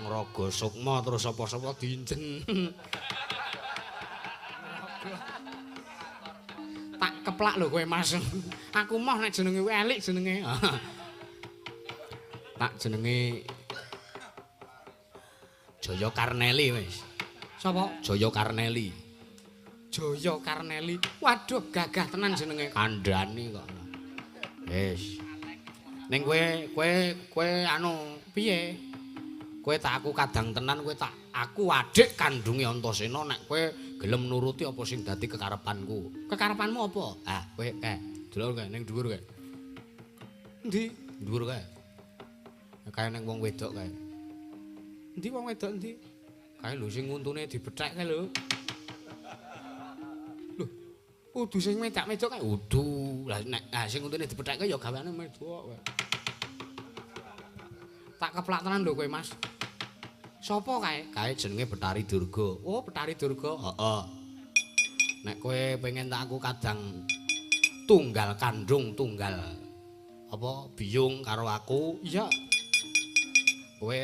Ngraga sukma terus sapa-sapa diinjen. Tak keplak lho kowe Mas. Aku moh nek jenenge kowe elik jenenge. Tak jenenge Jaya Karneli wis. Sapa? Jaya Karneli. Jaya Karneli. Waduh gagah tenan jenenge. Kandhani kok. Wis. Ning kowe kowe kowe anu piye? Kowe tak aku kadang tenan, kowe tak aku adik kandunge Antasena nek kowe gelem nuruti apa sing dadi kekarepanku. Kekarepanmu apa? Ah, kowe delok kae ning dhuwur kae. Endi? Dhuwur kae. Kae ning wong wedok kae. Endi wong wedok endi? Kae lho sing untune dibethek kae lho. Lho, udu sing medak-medok kae udu. Lah nek sing untune dibethek kae ya gaweane medok kowe. Tak keplak tenan lho kowe Mas. Sopo kae? Kae jenenge Betari Durga. Oh, Betari Durga. Heeh. Nek kowe pengen tak aku kadang tunggal kandung tunggal apa biyung karo aku, iya. Kowe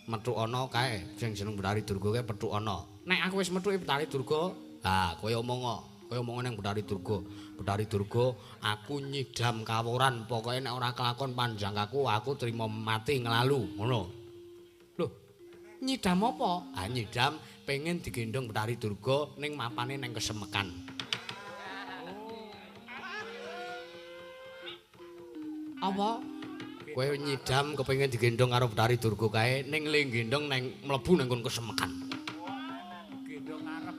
metu ana kae sing jeneng Betari Durga kae petuk ana. Nek aku wis metuki Betari Durga, ha kowe omong kok. Kowe omong ning Betari Durga. Betari Durga, aku nyidam kaworan, pokoke nek ora kelakon panjang aku, aku trimo mati nglalu, ngono. Lho, nyidam apa? Ah, nyidam pengen digendhong Betari Durga ning mapane ning kesemekan. Apa? Kowe nyidam kepengin digendhong karo Betari Durga kae ning le gendhong neng mlebu nang nggon kesemekan. Gendhong arep.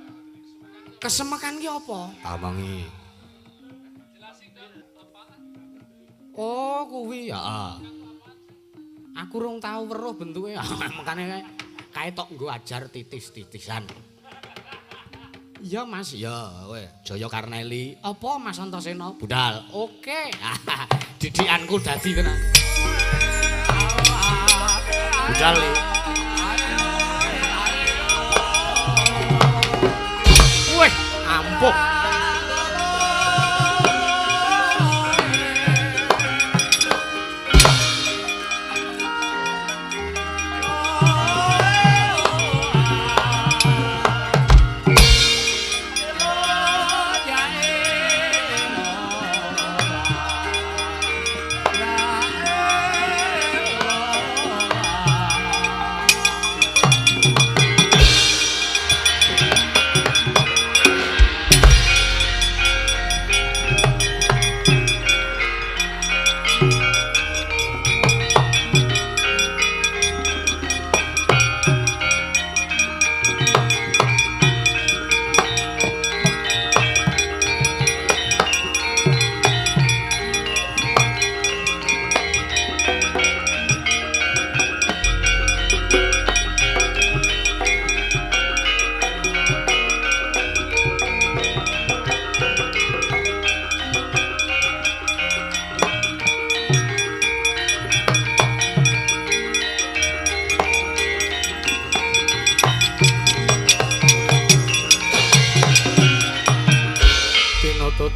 Kesemekan ki apa? Tamangi. Oh, kuwi. Heeh. Aku rung tau weruh bentuke. Makane Kae tok nggo ajar titis-titisan. Iya Mas, ya kowe Jaya Karneli. Apa Mas Antasena? Budal. Oke. Didikanku dadi tenan. Budal iki. Wih, ampuh.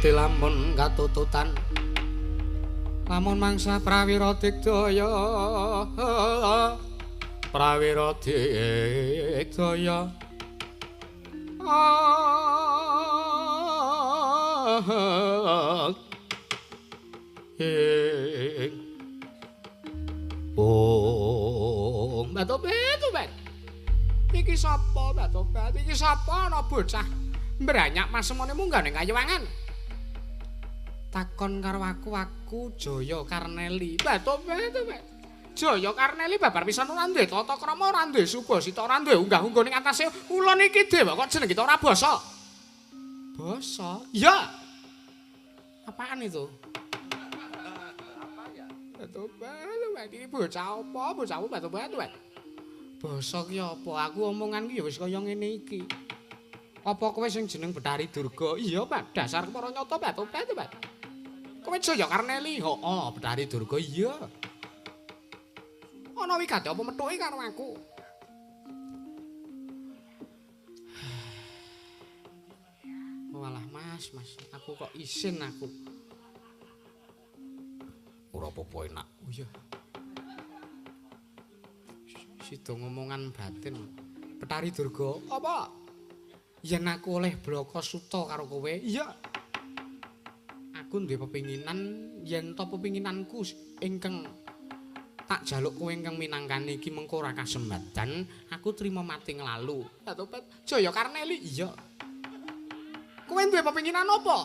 Lamun katututan lamun mangsa prawira digdaya prawira digdaya ing Mbak Tobat iki sapa Mbak Tobat iki sapa ana bocah mbranyak masemone munggah ning kayuwangan takon karo aku Jaya Karneli. Mbak Tobat. Jaya Karneli babar pisan ora duwe tata krama, ora duwe subasita, ora duwe unggah-ungguh ning atase ulun iki dewa kok jeneng kita ora basa. Basa? Iya. Apaan itu? Apa ya? Mbak Tobat, iki bocah apa? Bocah apa Mbak Tobat? Basa ki apa? Aku omongan ki ya wis kaya ngene iki. Apa kowe sing jeneng Bathari Durga? Iya, Pak. Dasar para nyata Mbak Tobat. Kowe Jaya Karneli? Heeh, Bathari Durga iya. Ana wigati apa methuke karo aku? Walah Mas, Mas, aku kok isin aku. Ora apa-apa enak. Oh iya. Sida ngomongan batin. Bathari Durga, apa? Yen aku oleh blaka suta karo kowe, iya. Aku duwe pepinginan yen to pepinginanku ingkang tak jaluk kowe ingkang minangkani iki mengko ora kasembadan, aku trima mati nglalu. Mbak Tobat, Jaya Karneli, iya. Kowe duwe pepinginan apa?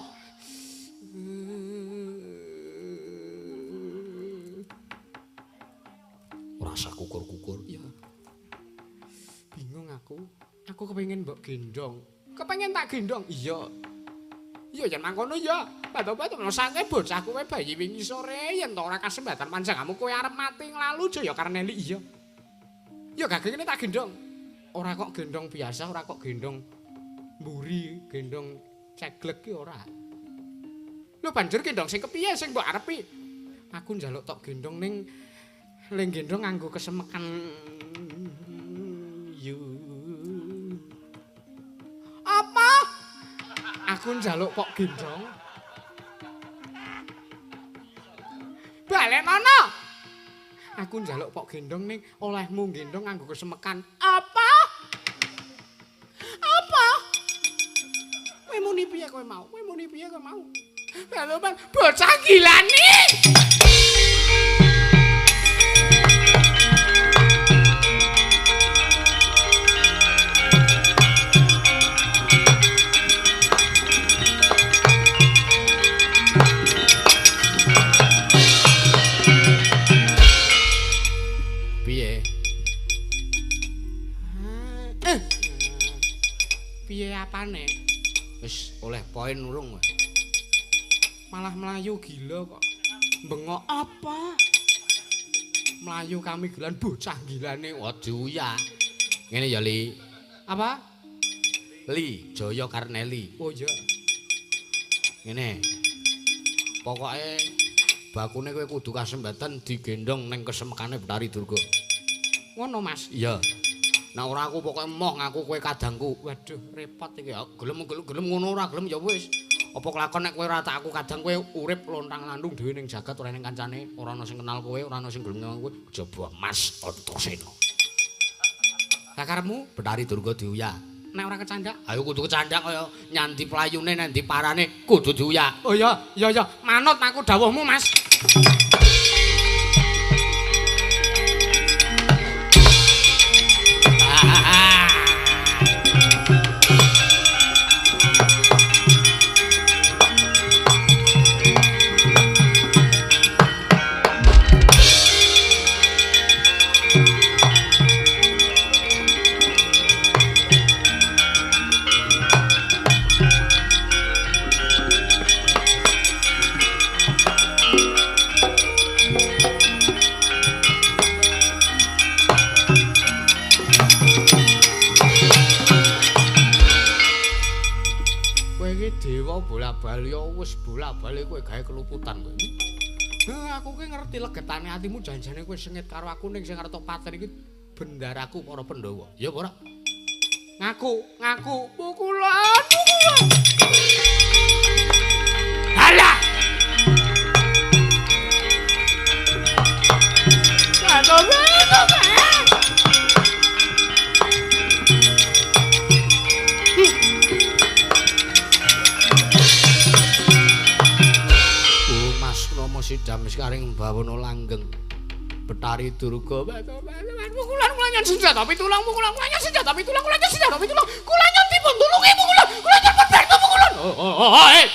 Ora usah kukur-kukur, iya. Bingung aku. Aku kepengin mbok gendong. Kepengin tak gendong? Iya. Iya yen mangkono ya. Mbak Tobat mesake bocah kowe bayi wingi sore yen to ora kasembatan panjenenganmu kowe arep mati nglalu Jaya Karneli. Iya. Ya gak ngene tak gendong. Ora kok gendong biasa, ora kok gendong mburi, gendong ceglek ki ora. Lho banjur gendong sing kepiye sing mbok arepi? Aku njaluk tok gendong ning ling gendong nganggo kesemekan yu. Apa? Aku njaluk pok gendong. Balenono. Aku njaluk pok gendong ning olehmu gendong nganggo kesemekan. Apa? Apa? Kowe muni piye kowe mau? Kowe muni piye kowe mau? Baloban bocah gilani. Piye? Piye apane? Wis oleh poin urung kowe. Malah mlayu gila kok. Bengok apa? Mlayu kami gilan bocah gilane. Waduh ya. Ngene ya, Li. Apa? Li Jaya Karneli. Oh iya. Ngene. Pokoke bakune kowe kudu kasembatan digendhong ning kesemekane Bathari Durga. Ngono, Mas. Iya. Nek ora aku pokoke emoh ngaku kowe kadangku. Waduh, repot iki. Gelem-gelem ngono ora gelem ya wis. Apa kelakon nek kowe ora tak aku kadang kowe urip lontang-lantung dhewe ning jagat ora ning kancane, ora ana sing kenal kowe, ora ana sing gelem nyawang kowe, kejaba Mas Antasena. Lah karepmu Bathari Durga diuyah. Nek ora kecandak, ayo kudu kecandak kaya nyandi playune nandi parane kudu diuyah. Oh iya, iya iya, manut aku dawuhmu, Mas. Bola-bali wis bola-bali kowe gawe keluputan kowe. Aku ki ngerti legetane atimu janjane kowe sengit karo aku ning sing arep paten iki bendaraku para Pandhawa. Ya apa ora? Ngaku, ngaku pukulan, pukulan. Halah. Aduh, sidam sekaring bawana langgeng Bathari Durga pukulan kula nyen senjata pitulung pukulan kula nyen senjata pitulung kula nyen senjata pitulung kula nyen dipun tulungi pukulan kula nyen pun pukulan. Oh eh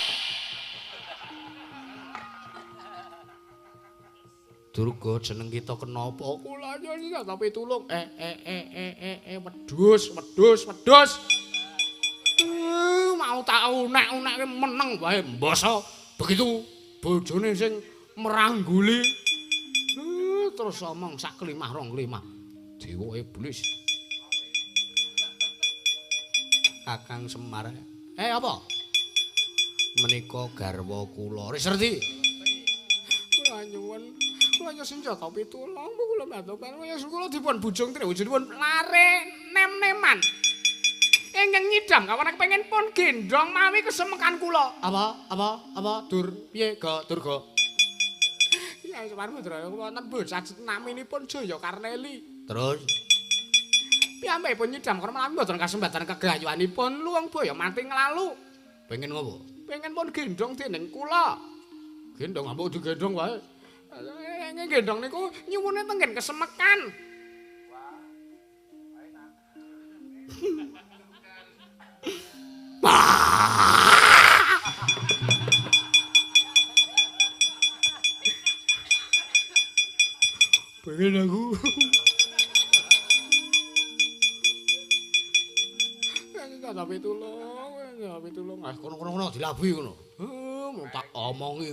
Durga jeneng kita kenapa kula nyen senjata pitulung wedhus wedhus wedhus mau tak unek-unekke meneng wae mbasa begitu bojone sing merangguli terus omong sak klimah rong klimah dewa iblis Kakang Semar apa menika garwa kula wis ngerti kula nyuwun kula nyuwun senjata pitulung kula batokan kula dipun bujung trewujudipun lare nem-neman ingkang nyidam kawan kepengin pun gendhong mawi kesemekan kula. Apa? Apa? Apa? Dur piye ga Durga? Ya Semar Putra wonten bocah naminipun Jaya Karneli. Terus piyambakipun nyidam karena menawi mboten kasembatan kegayuanipun luwung baya mati nglalu. Pengen ngopo? Pengen pun gendhong dening kula. Gendhong ambok digendhong wae. Ing gendhong niku nyuwune tenggen kesemekan. Pengen aku. Tapi tulung, tapi tulung. Ah kono-kono dilabuhi ngono. Mau tak omongi.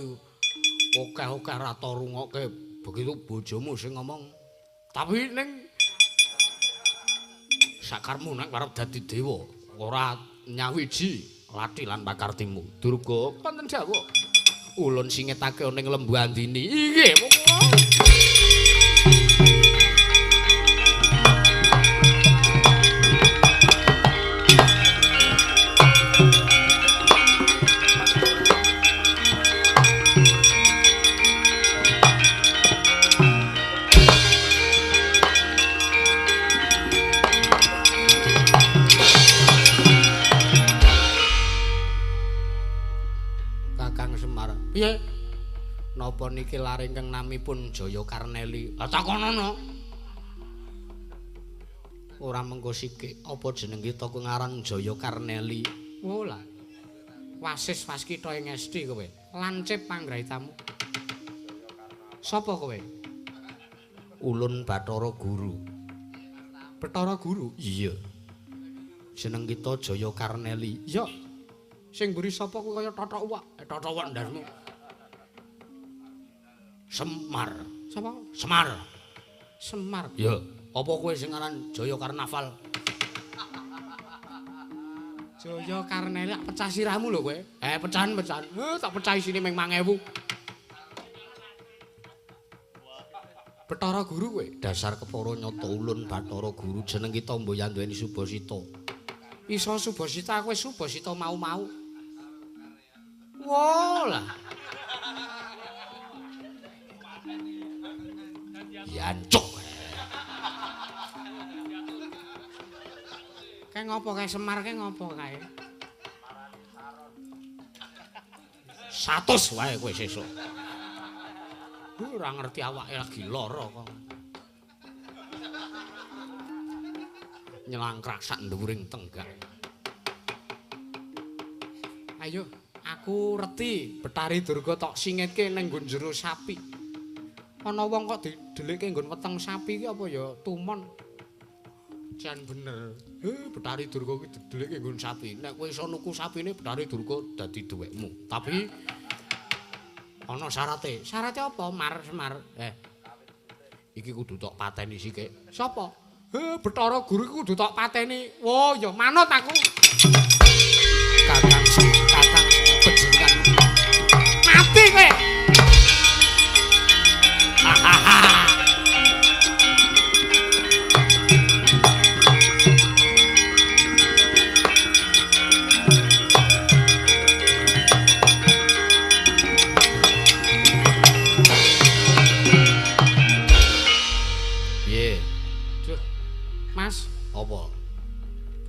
Okeh-okeh ra tau rungokke begitu bojomu sing ngomong. Tapi ning sakarmu nek arep dadi dewa, ora nyawiji lathi lan pakartimu. Durga wonten dawuh. Ulun singetake ning Lembu Andini. Inggih, monggo. Piye? Napa niki lare ingkang namipun Jaya Karneli? Lah takonono. Ora mengko sikik, apa jeneng kita ku ngaran Jaya Karneli? Oh lah. Wasis waskita ing esti kowe. Lancip panggraitamu. Sapa kowe? Ulun Bathara Guru. Bathara Guru? Iya. Jeneng kita Jaya Karneli. Iya. Sing mburi sapa kuwi kaya tothok uwak. Tothok uwak ndasmu. Semar. Sapa? Semar. Semar. Ya, apa kowe sing aran Jaya Karnaval? Jaya Karneli pecah sirahmu lho kowe. Pecahan. Tak pecah isine ming 5000. Bathara Guru kowe. Dasar kepara nyata ulun Bathara Guru jeneng kita mboyan duweni Subasita. Iso Subasita kowe Subasita mau-mau. Wah lah. Yancuk. Kae ngopo kae Semar kae ngopo kae? 100 wae kowe sesuk. Ora ngerti awake lagi lara kok. Nyelangkrak sak nduwuring tenggak. Ayo, aku reti Bathari Durga tok singetke ning nggon jero sapi. Ana wong kok didelikke nggon weteng sapi iki apa ya tumon. Jan bener. Bathari Durga iki didelikke nggon sapi. Nek kowe iso nuku sapine Bathari Durga dadi duwekmu. Tapi ana syarate. Syarate apa? Mar Semar. Iki kudu tok pateni sithik. Sapa? Bathara Guru iki kudu tok pateni. Wah, ya manut aku. Kakang kakang panjenengan. Mati kowe.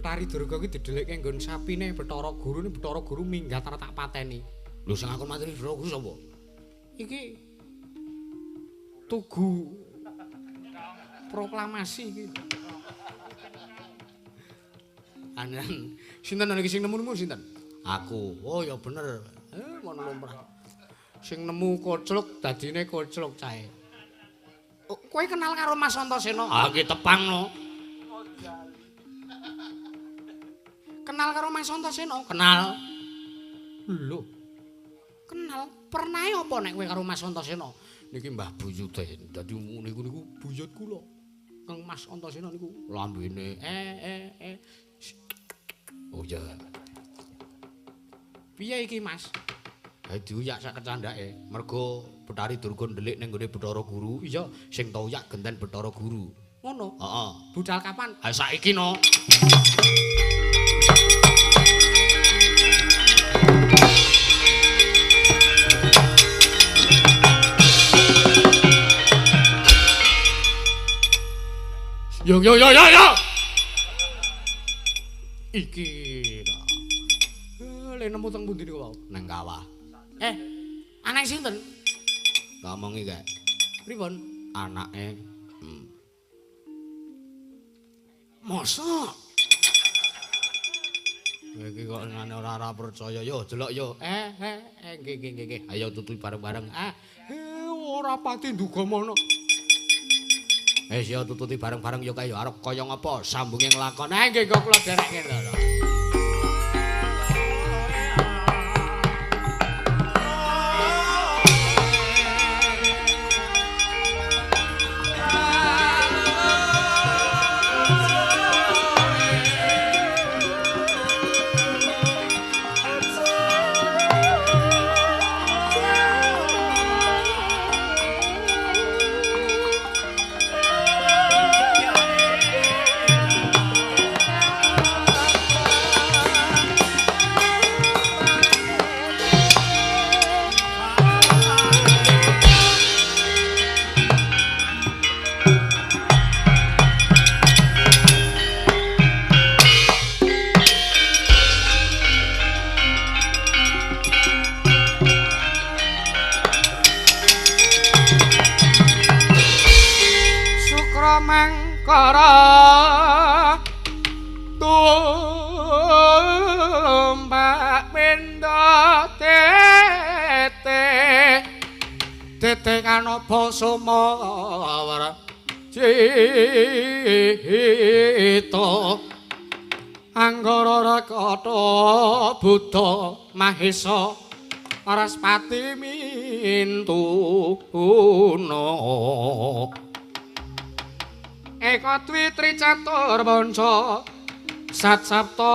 Bathari Durga iki didelikke nggon sapine Bathara Guru, ne Bathara Guru minggat arep tak pateni. Lho sing aku mateni Bathara Guru sapa? Iki tugu proklamasi iki. Anan sinten iki sing nemu sinten? Aku. Oh ya bener. Ngono lumrah. Sing nemu kocluk dadine kocluk cae. Oh, kowe kenal karo Mas Antasena? Ah iki tepang no. Kenal karo Mas Antasena? Kenal. Lho. Kenal. Pernahe apa nek kowe karo Mas Antasena? Niki Mbah Buyute. Dadi niku niku buyut kula. Kang Mas Antasena niku lambene Oh ya. Piye iki, Mas? Ha diuyak sak kecandhake. Mergo Bathari Durga ndelik ning nggone Bathara Guru. Iya, sing tauyak genten Bathara Guru. Ngono. Heeh. Budal kapan? Ha saiki no. Yo yo yo yo yo. Iki ta. Le nemu teng pundi niku wau? Nang kawah. Anak sinten? Tak omongi kae. Pripun? Anake. Mosok? Iki kok ngene ora percaya yo, delok yo. Nggih nggih nggih. Ayo tutupi bareng-bareng. Ora pati nduga mono. Yo tututi bareng-bareng yo kaya arep kaya ngapa sambunge nglakon. Nggih kok kula derekke lho. Mangkara tumbak menda tete tete kanapa sumawara cita anggara rakata Buddha Mahesa Paraspati mintuna Eka dwi tri catur panca Sat Sapta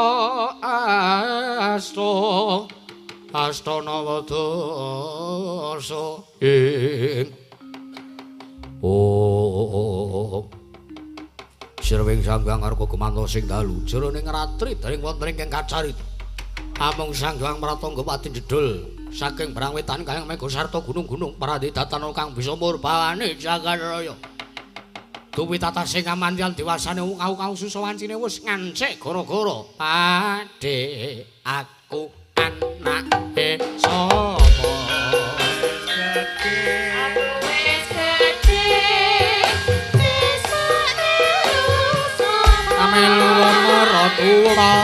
Asta Asta Nawa Dasa ing Oh Sirwing Sanghyang Arka gumanto sing dalu jroning ratri daring wonten ingkang kacarita amung Sanghyang Pratangga pati jedul saking brang wetan kayang mega sarta gunung-gunung pradidatana kang bisa murbawane jagat raya. Duwi tata sing amantian dewasane ungkau-kau susawancine wis ngancik gara-gara Pakde aku anake sapa? Aku wis gedhe wis melu Amelu maratuwa.